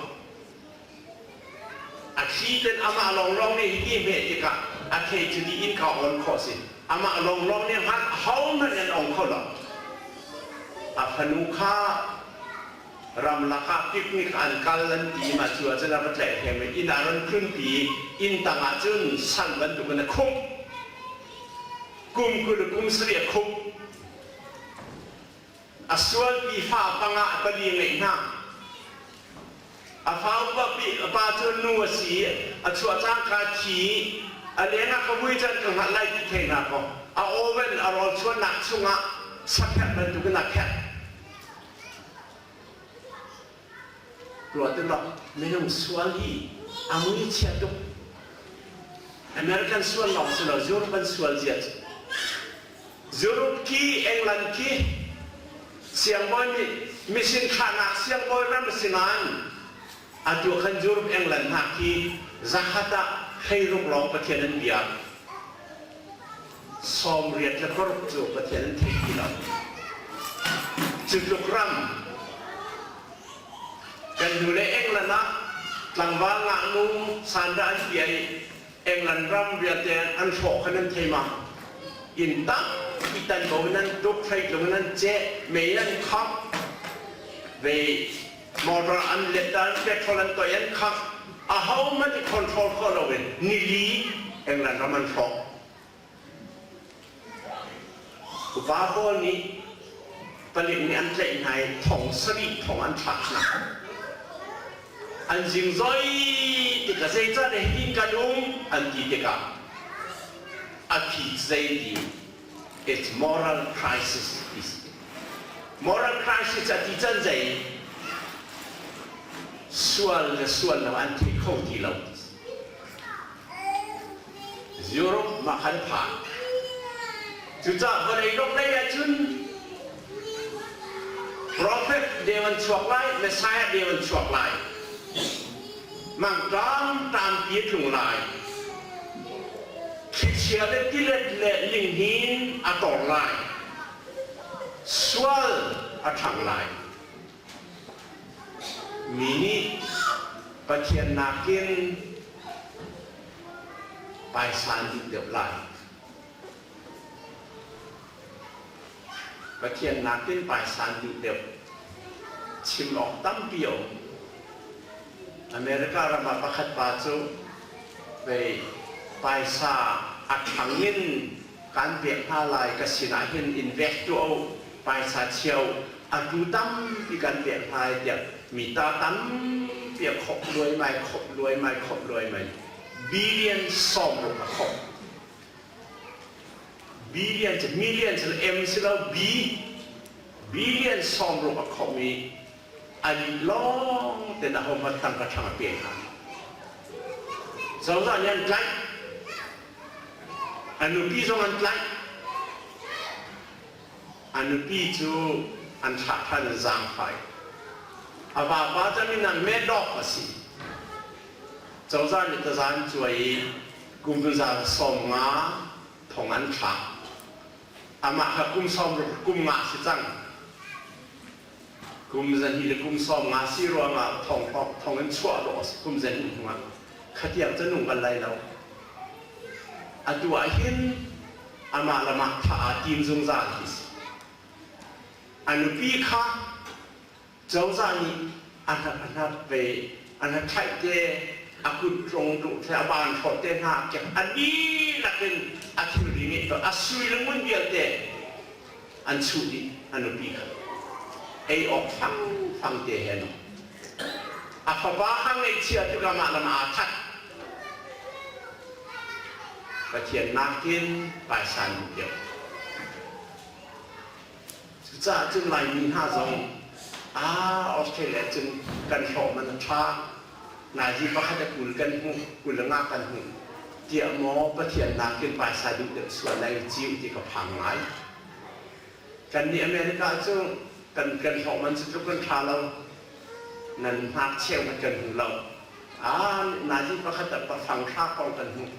A thli ten amah lawnglawng nih hiti hmeh tikah a thei cu dih in ka on khawh si. Amah lawnglawng nih hngalh hohmanh an ong kho lo. A fanu kha ramlak ah picnic an kal an ti ma cu ahcun a va tlaih hleng i inn ah ran tlunpi i inn tang ah cun sal bantukin a khumh. Kum 20 kum sarih a khumh. A sualpi fa panga pali ngeih hna. A fa upa pa cu nu a si i a chuah cangka thi i a leng ah ka vui can ka hngalh lai ti thei hna kaw a oven a rawl chuannak chungah sakherh bantukin a kherh. Ruah ti law minung sual hi a mui chia tuk. American sual lawng si lo Europe an sual zia cu. Europe khi England khi siangbawi nih mission thlahnak siangbawi ram a si nain atu khan Europe England hna khi zakhat ah 16 lawng Pathian an biak. 86 cu Pathian an thei ti lo. Cu tluk ram kan hnu le England ah tlangval ngaknu sandah an piah i England ram vialte an hrawh kha nan thei ma? Inn tampi tanbo in an tuk, hreitlung in an ceh, mei in an khangh, vei motor an let an petrol an toih an khangh. Ahohmanh i control khawh loin nili England ram an hrawh. Upa pawl nih palik nih an tlaih hna i thong sarih thong an thlak hna. An zingzoi tikah zeicah hitin kan um an ti tikah a phi zei ti it's moral crisis is moral crisis a ti can zei sual le sual lo an thei kho ti lo Europe mah khan phan. Cucaah vawlei dongh lei ahcun prophet. Prophet deu an chuak lai, Messiah deu an chuak lai. Mangṭam tampi a tlung lai. Thlichia le tilet le lihnin a tor lai. Sual a ṭhang lai. Mi nih Pathian nakin paisa an duh deuh lai. Pathian nakin paisa an duh deuh. Chim awk tampi a um. America ram ah pakhat pa cu vei paisa a ṭhang in kan pek hna lai ka sinah hin in vek tuah u paisa chia u atu tampi kan pek hna lai tiah mi ta tampi a khop luaimai khop luaimai khop luaimai billion 60 a khop billion cu million cu M si lo B billion 60 a khop i an lawng ten ahohmanh tangka ṭhang a pe hna. Cozah nih an tlaih. A nupi zong an tlaih. A nupi cu an thlah ṭhan an zaangfai. A vapa cu a min ah Madoff a si. Cozah nih taza an cuai i kum 150 thong an thlak. Amah kha kum 60 kum nga si cang. Kum zahnih le kum 50 si ruangah thong thong in chuah dawh a si kum zahnih hnuah khatiang cu nung bal lai lo. Atu ah hin amah le mah thah aa tim zungzal ti si. A nupi kha cozah nih a hna ve a hna thlaih te a kut rong duh the a ban hrawt te hna a kek a dihlak in a thilri ngeih a sui le ngun vialte an chuh dih a nupi kha ei awk fangfang te he no a fapa kha ngaihchia tikah mah lam aa that Pathian nakin paisa duh deuh cucaah cun Laimi hna zong ah Australia cun kan hlawh man a ṭha nazi pakhat a 20 kan hmuh 20 nga kan hmuh tiah maw Pathian nakin paisa duh deuh sual lai ciu ti ka phang ngai Kannih America cu kan kan hlawh man cu tluk kan ṭha lo. Nan ngakchia hmanh kan hmu lo. Ah, nazi pakhat ah fang hra kong kan hmuh.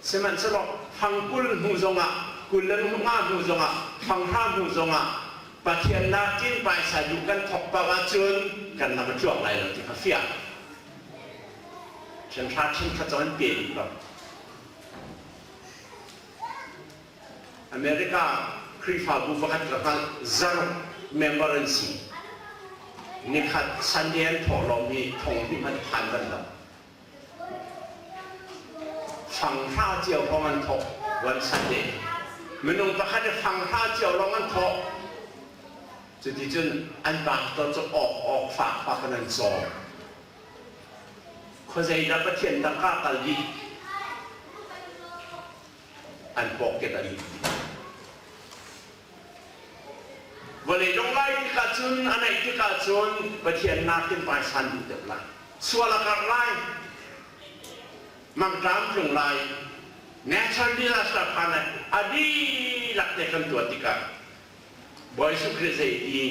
Sihmanhsehlaw fang 20 hnu zongah, 25 hnu zongah, fang hra hnu zongah Pathian nakin paisa duh kan thawk paoh ahcun kan lam a tluang lai lo ti kha fiang. Ṭhenhra ṭhenkhat zong an pe duh lo. America Khrihfabu pakhat ka hngalh zaruk member an si. Nikhat Sunday an thawhlawm hi thong hnih hmanh phan bal lo. Fang hra cio hrawng an thawk one Sunday. Minung pakhat i fang hra cio lawng an thawk. Cuticun an pastor cu awk awk fak fak in an cawm. Khuazei dah Pathian tangka kal dih? An pocket an dih. Vawlei dong lai tikah cun a naih tikah cun Pathian nakin paisan duh deuh lai. Sual a karh lai. Mangṭam tlung lai. Natural disaster phan lai. A dihlak te kan tuah tikah Bawi Jesuh Khrih zei ti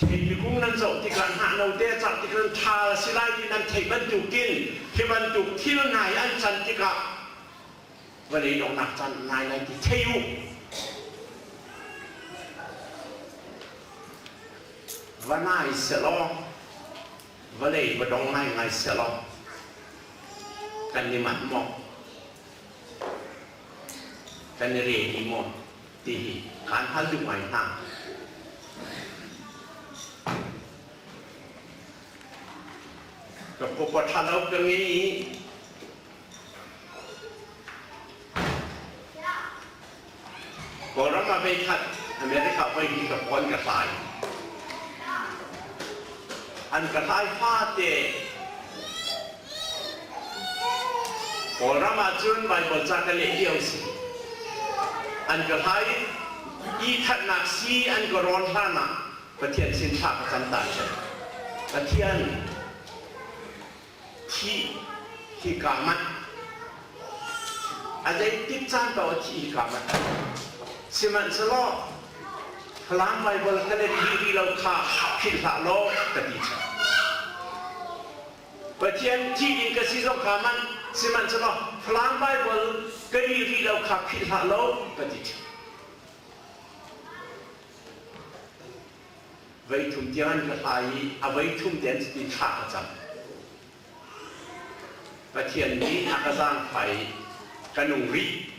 Theipi kung nan zoh tikah hnah note a cak tik nan ṭha a si lai ti nan theih bantukin hi bantuk thil hna hi an can tikah vawlei donghnak caan nai lai ti thei u. Va nai selaw vawlei va dong ngaingai selaw kan i manh maw? Kan i ready maw? Ti hi kaan hal duh ngai hna. Ka pupa ṭha lo ka ngei i Kawlram ah veikhat America voi hi ka pawn ka hlai. An ka hlai fate Kawlram ah cun Baibal ca ka leh lio si. An ka hlai i thatnak si an ka rawn hlan ah Pathian sin thla ka cam ta ṭhen. Pathian thih hi kaa manh. A zeitik caan paoh ah thih hi kaa manh. Sihmanhsehlaw. Falam Baibal ka let dih rih lo kha philh hlah law ka ti cang. Pathian thih ding ka si zong kha man sihmanhsehlaw Falam Baibal ka dih rih lo kha philh hlah law ka ti cang. Voi thum tiang an ka hlai i a voi thum te an ti thla ka cam. Pathian nih a ka zaangfah i ka nung rih.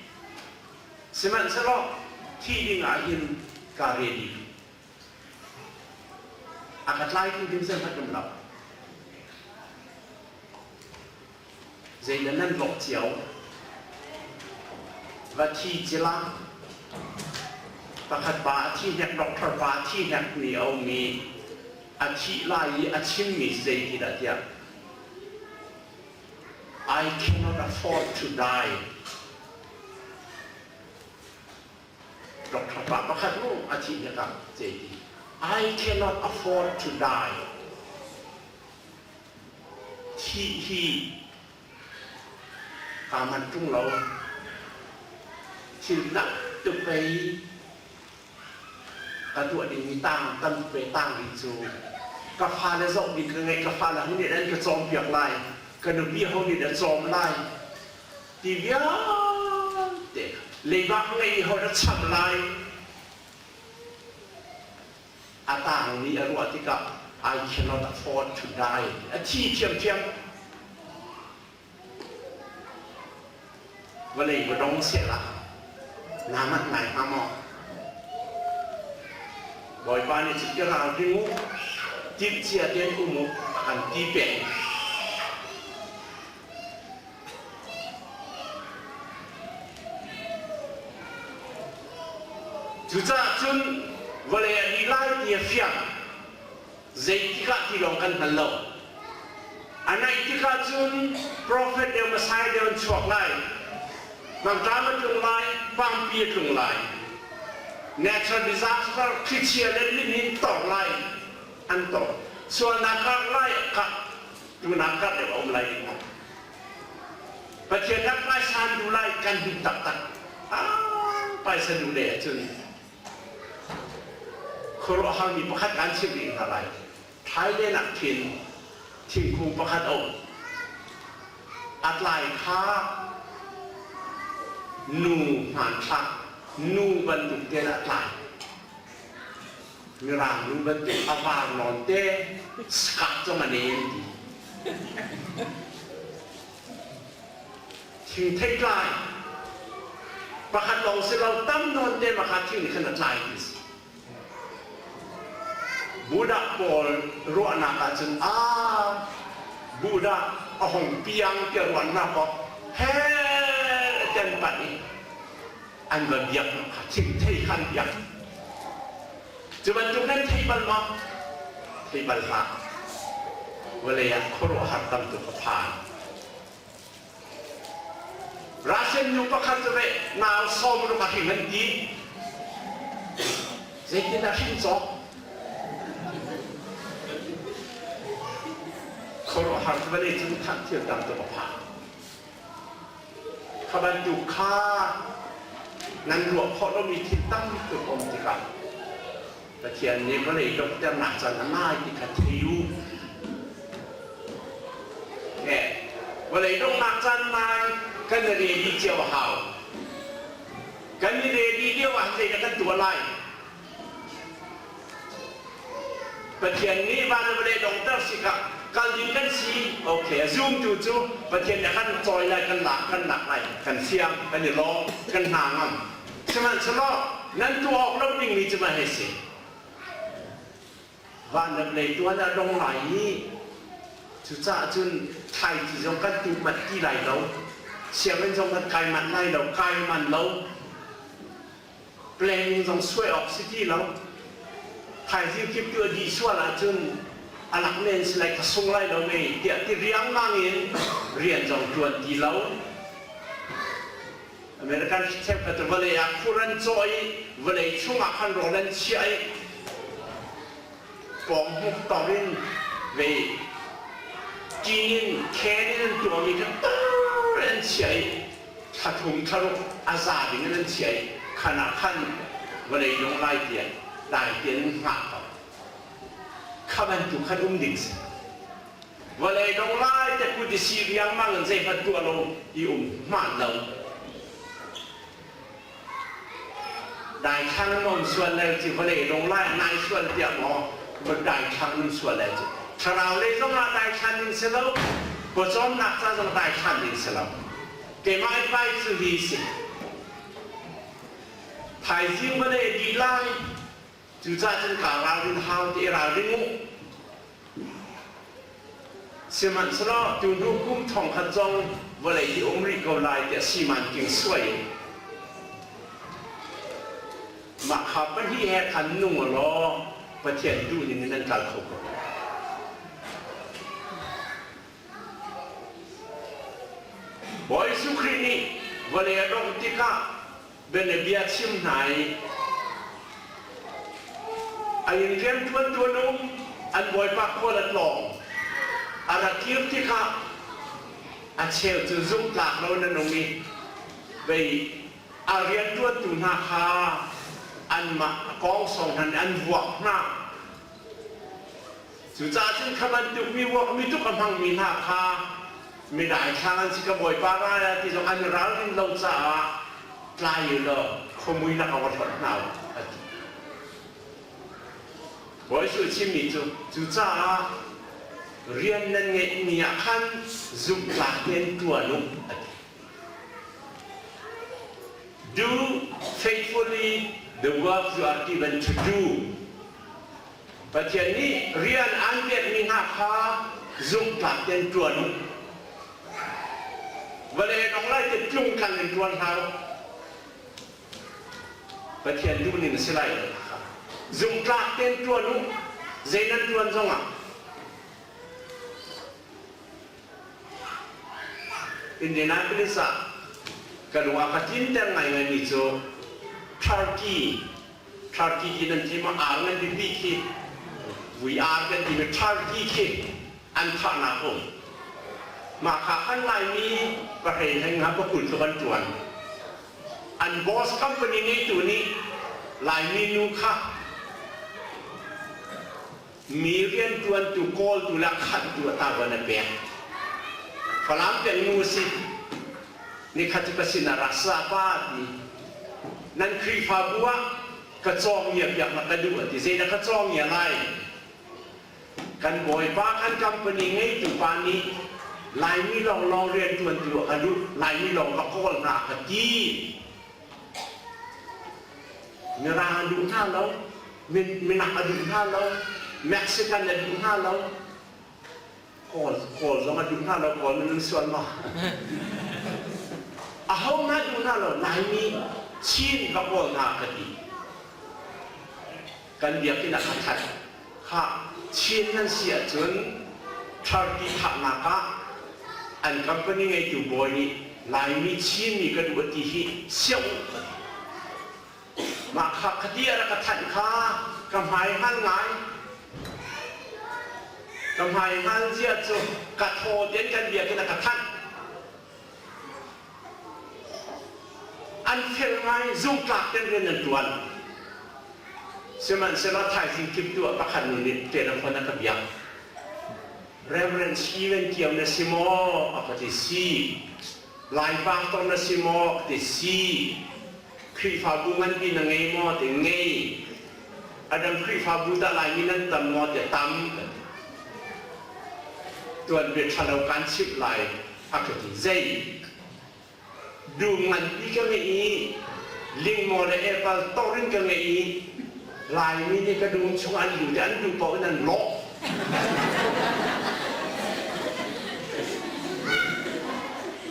Sihmanhsehlaw thi ding ah hin kaa ready. A ka tlaitu ding zeihmanh um lo. Zeidah nan lawh cio? Va thi cila pakhat pa a thi hnek doctor pa a thi hnek mi a um i a thih lai i a chimmi zei ti dah tiah I cannot afford to die. Doctor pa pakhat mu a thih hnek ah zei ti I cannot afford to die. Thih hi kaa manh ṭung lo. Thil nak tuk pei ka tuah dingmi tang tam tuk pei tang rih cu. Ka fale zoh ding ka ngeih, ka fale ho nih an ka cawmpiak lai, ka nupi ho nih a cawm lai ti vialte leiba ka ngeih i ho dah cham lai. A tangmi a ruah tikah I cannot afford to die. A thi thiamthiam. Vawlei va dong sehla naa manh ngai hnga maw? Bawipa nih cun i ralring u, timhcia tein um u a kan ti peng. Cucaah cun vawlei a dih lai ti a fiang. Zeitikah ti lawng kan hngal lo. A naih tikah cun profet deu Messiah deu an chuak lai. Mangṭam a tlung lai, pangpi a tlung lai. Natural disaster, thlichia le lihnin tor lai an tor. Sualnak karh lai kah tunak karh deuh a um lai ding maw? Pathian rak paisan duh lai kan duh taktak. Ah, paisa duh le ahcun khuaruahharmi pakhat kan chimh rih hna lai. Thailand ah khin thingkung pakhat a um. A tlai kha nu hmanthlak, nu bantuk tein a tlai. Mirang nu bantuk a var nawn te skak zong a nem ti. Thing thei tlai pakhat lawng si lo tam nawn te makha thing nih khan a tlai ti si. Buddha pawl ruahnak ahcun a Buddha a hong piang tiah ruahnak awk he ten panh i an va biak kha thingthei kha an biak. Cu bantuk nan thei bal maw? Thei bal hlah. Vawlei ah khuaruahhar tam tuk a phan. Russian nu pakhat cu ve nau 60 a hring an ti. Zeitindah hrin cawk? Khuaruahhar cu vawlei cung thah thil tam tuk a phan. Kha bantuk kha nan ruah khawh lomi thil tam tuk um tikah Pathian nih vawlei donghternak caan a nai ti kha thei u. Eh, vawlei donghnak caan nai kan i ready cio a hau. Kan i ready lio ah zeidah kan tuah lai? Pathian nih van le vawlei dongter si kha kal ding kan si. Okay, a zumtu cu Pathian nih kan cawi lai, kan lak, kan lak lai, kan fiang, kan i lawm, kan hna ngam. Sihmanhsehlaw nan tuah awk lo dingmi cu mah hi si. Van le vawlei tuan a dong lai i cucaah cun thlaici zong kan tuh manh ti lai lo. Sianginn zong kan kai manh lai lo, kai man lo. Planning zong suai awk si ti lo. Thaizing kip tu a dih sual ahcun a lak men si lai ka sung lai lo mei tiah ti riangmang in rian zong ṭuan ti lo. American cheukhat cu vawlei ah khur an cawh i vawlei chungah khan rawl an chiah i pawng hmuk tor in ve ṭin in khen in an tuahmi kha tar an chiah i thla thum thla ruk a za ding in an chiah i khan ah khan vawlei dong lai tiah. Dai tein hngah ko. Kha bantuk khan um ding si. Vawlei dong lai te kut i si riangmang in zeihmanh tuah lo i um hmaan lo. Daithlang maw sual le ci vawlei dong lai nai sual tiah maw daithlang nun sual le ci thlarau lei zong ah daithlan ding si lo pawcawmnak ca zong daithlan ding si lo keimah advice cu hi si thaizing vawlei dih lai cucaah cun kaa ralrin hau ti i ralring u Sihmanhsehlaw tuhnu kum thongkhat zong vawlei hi um rih ko lai tiah siman king suai in mah kha pahnih he khan nung u law Pathian duhning in nan kal kho ko. Bawi Jesuh Khrih nih vawlei a dongh tikah bianabia chim hna i a inn rianṭuantu an um, an bawipa khual a tlawng. A ra kir tikah a cheu cu zumhtlak lo in an um i vei a rianṭuantu hna kha anmah a kawngsawng hna nih an vuak hna. Cucaah cun kha bantuk mi vuakmi tuk a hmangmi hna kha midaithlang an si ka bawipa ral ah ti zong an i ralrin lo caah tlai u law khuamui lakah va hlonh hna u a ti. Bawi Jesuh chimmi cu cucaah rian nan ngeihmi ah khan zumhtlak tein ṭuan u a ti. Do faithfully the work you are given to do. Pathian nih rian aan pekmi hna kha zumhtlak tein ṭuan u. Vawlei dong lai te tlungtlang in ṭuan hlah u. Pathian duhning a si lai lo kha. Zumhtlak tein ṭuan u. Zei nan ṭuan zongah Indianapolis ah ka lung a ka tlinter ngaingaimi cu Turkey Turkey ti nan ti ma ar nan bipi khi vui ar kan ti mi Turkey khi an thahnak um mah kha khan Laimi pahrei hleng nga pakul tluk an ṭuan an boss company ngeitu nih Laimi nu kha mi rianṭuantu kawltu le khanhtu a tavuan a pek. Falam peng nu a si. Nikhat cu ka sinah rak sa pa ti. Nan Khrihfabu ah ka cawngia piak na ka duh a ti. Zeidah ka cawngia lai? Kan bawipa kan company ngeitu pa nih Laimi lawnglawng rianṭuantu a ka duh. Laimi lawng va kawl hna a ka ti. Mirang a duh hna lo. Minak a duh hna lo. Mexican a duh hna lo. Kawl, Kawl zong a duh hna lo. Kawl nan sual maw? Aho hna duh hna lo. Laimi Chin va kawl hna ka ti. Kan biakinn ah ka that. Khah, Chin nan si ahcun Turkey thahnak ah an company ngeitu bawi nih Laimi Chinmi ka duh a ti hi siang u ka ti. Mah kha khati a rak ka thanh kha ka hmai hngal ngai. Ka hmai hngal zia cu ka thaw tein kan biakinn a ka thanh. An fel ngai zungtlak tein rian an ṭuan. Sihmanhsehlaw thaizing kiptu ah pakhat nu nih telephone a ka biak. Reverend Steven Kio na si maw? A ka ti si. Lai pastor na si maw? Ka ti si. Khrihfabu nganpi na ngei maw? Ti ngei. A dang Khrihfabu dah Laimi nan tam maw? Ti tam. Tuanbia ṭhalo kaan chimh lai. A ka ti. Zei? Dum nganpi ka ngeih i lingmaw le epal tor in ka ngeih i Laimi nih ka dum chung an lut i an duh paoh in an lawh.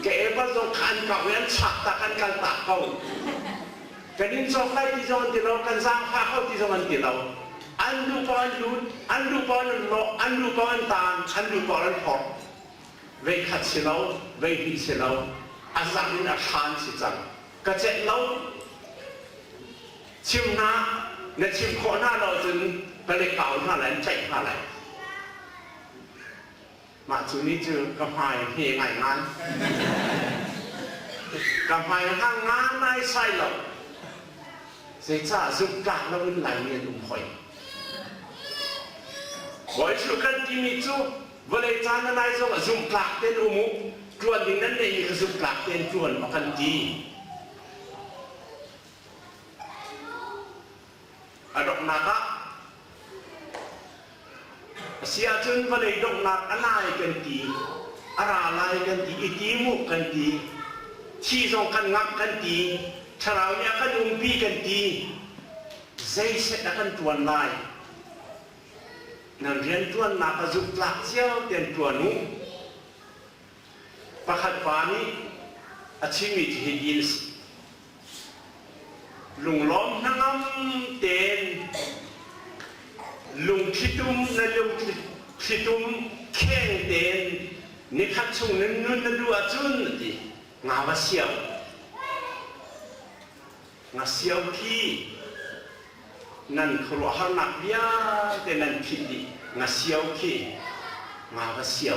Ka epal zong kha an kau i an chak tak an kal tak ko. Kan in cawk lai ti zong an ti lo, kan zaangfah ko ti zong an ti lo. An duh paoh an lut, an duh paoh an lawh, an duh paoh an taan, an duh paoh an phorh. Veikhat si lo, veihnih si lo, a zang in a hran si cang. Ka celh lo. Chim hna, na chim khawh hna lo cun palek kau hna lai, an tlaih hna lai. Mah cu ni cu ka hmai hme ngai ngai. Ka hmai hang ngai sai lo. Zeicah zumhtlak loin Laimi an um hoi? Bawi Jesuh kan timi cu vawlei caan a nai zong ah zumhtlak tein um u, ṭuan ding nan neihmi kha zumhtlak tein ṭuan a kan ti. A donghnak ah a si ahcun vawlei donghnak a nai kan ti, a ra lai kan ti, i tim u kan ti, thi zong kan ngamh kan ti, thlarau nih a kan umpi kan ti, zeiset a kan ṭuan lai? Nan rianṭuannak a zumhtlak cio tein ṭuan u. Pakhat pa nih a chimmi cu hitin a si. Lunglawm hnangam tein lungthlitum na lungthlitum kheng tein nikhat chung nan nun na duh ahcun a ti. Nga va sio. Nga sio khi nan khuaruahharnak vialte nan philh dih. Nga sio khi nga va sio.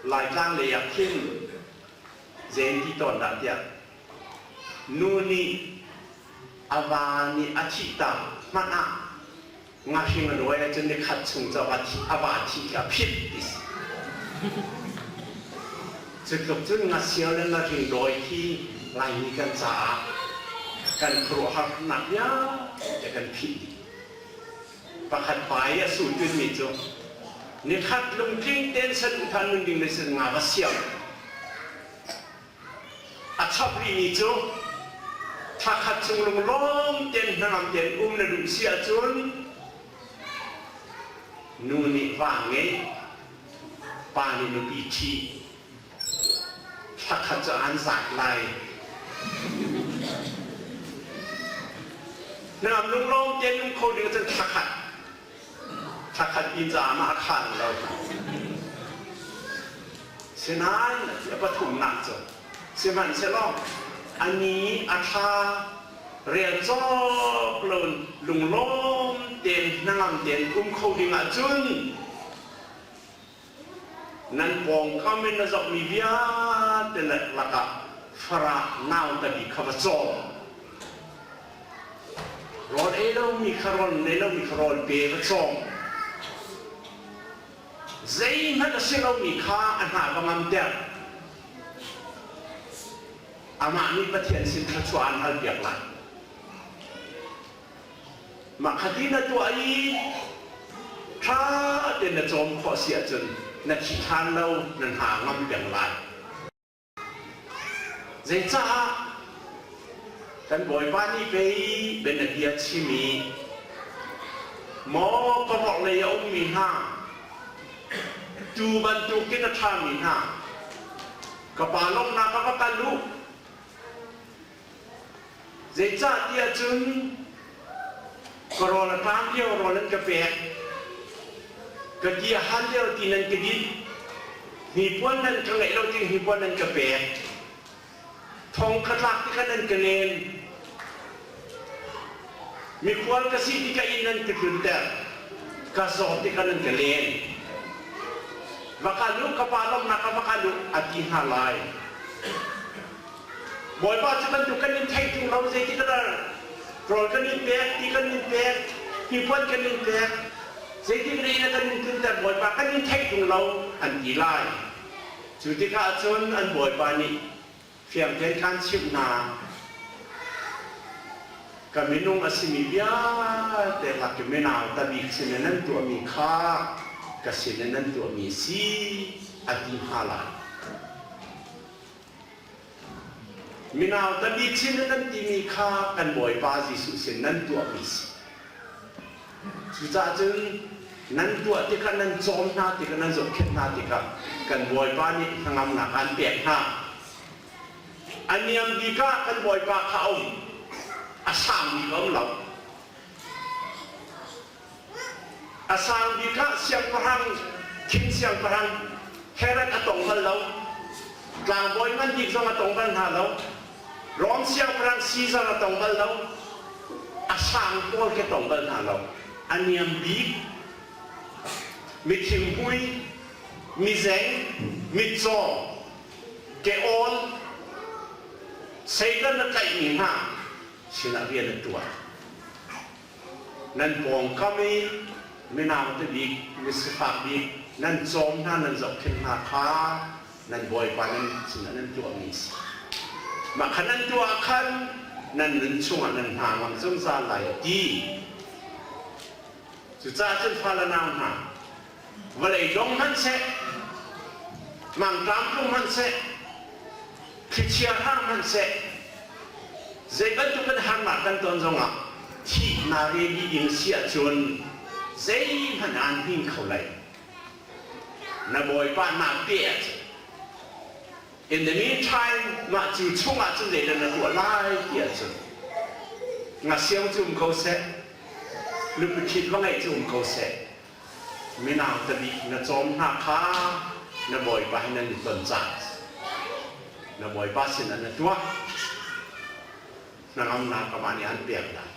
Laitlang lei ah khin zei ti tawn dah tiah nu nih a va nih a thihtak hmanh ah ngahring a dawi ahcun nikhat chung cu a va thih khi a philh ti si. Cu tluk cun ngasiao le ngahring dawi khi Laimi kan caah kan khuaruahharnak vialte kan philh dih. Pakhat pa i a sutunmi cu nikhat lungtling tein saduhthah nun ding le sin nga va siam. A chap rihmi cu thla khat chung lunglawm tein hnangam tein um na duh si ahcun nu nih va ngei, pa nih nupi ṭhi. Thla khat cu aan zaat lai. Hnangam lunglawm tein um kho ding cun thla khat. Thla khat in caah mah a khaan lo. Sinain a pathumnak cu sihmanhsehlaw a ni a thla rel cawk lo lunglawm tein hnangam tein um kho ding ahcun Nan pawngkam in na zohmi vialte lakah farah nauta bik kha va cawm. Rawl ei lomi kha rawl nei lomi kha rawl pe va cawm. Zeihmanh a si lomi kha a hna va ngamter. Amah nih Pathian sin thluachuah an halpiak lai. Mah khati na tuah i ṭha tein na cawm khawh si ahcun na thi ṭhan lo, na hna ngam peng lai. Zeicah kan Bawipa nih pei bianabia chim i maw ka vorhlei a ummi hna tuu bantukin a ṭhami hna ka pa lawmhnak ah va kal u Zeicahtiah cun ka rawl a ṭam lio rawl an ka pek, ka ti a hal lio ti nan ka dinh, hnipuan nan ka ngeih lo ti hnipuan nan ka pek, thong ka tlak tikah nan ka len, mikhual ka si tikah inn nan ka tlunter, ka zawt tikah nan ka len. Va kal u, ka pa lawmhnak ah va kal u, a ti hna lai. Bawipa cu bantuk kan in theih ṭung lo zeitik ah rawl kan in pek, ti kan in pek, hnipuan kan in pek, zeitik ri na kan in tlunter Bawipa kan in theih ṭung lo an ti lai. Cu tikah cun an Bawipa nih fiang tein khan chimh hna. Ka minung a simi vialte lak i minau tabik sin in nan tuahmi kha ka sin in nan tuahmi a si a ti hna lai. Minau tabik sin in nan timi kha kan Bawipa Jesuh sin nan tuahmi si. Cucaah cun nan tuah tikah nan cawm hna tikah nan zohkhenh hna tikah kan Bawipa nih hnangamnak aan pek hna. A niam bik ah kan Bawipa kha a um. A sang bik a um lo. A sang bik ah siangpahrang King siangpahrang Herod a tong bal lo. Tlangbawi ngan bik zong a tong bal hna lo. Rom siangpahrang Caesar a tong bal lo. A sang pawl ke tong bal hna lo. A niam bik mithinghmui, mizeng, mitcaw, ke awl. Satan a tlaihmi hna sinah rian a ṭuan. Nan pawngkam i minau te bik, misifak bik nan cawm hna, nan zohkhenh hna kha nan Bawipa nan sinah nan tuahmi a si. Mah kha nan tuah ah khan nan nun chungah nan hna ngam zungzal lai a ti. Cucaah cun fale nau hna, vawlei dong hmanhseh, mangṭam tlung hmanhseh, thlichia hrang hmanhseh, zei bantuk in harnak kan ton zongah thihnak ready ding si ahcun zeihmanh aan hnin kho lai. Na Bawipa naa pe ahcun In the meantime, mah cu chungah cun zeidah na tuah lai ti ahcun ngasiang cu um ko seh, nupi ṭhit va ngeih cu um ko seh, minau tabik na cawm hna kha na bawipa he nan i ton caan na bawipa sinah na tuah hnangamnak amah nih an pek lai.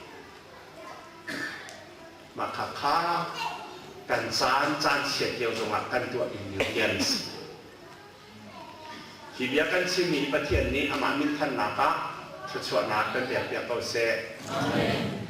Mah kha kha kan caan caan chiat lio zongah kan tuah dingmi rian a si. Hi bia kan chimmi Pathian nih amah minthannak ah thluachuahnak kan pekpiak ko seh. Amen.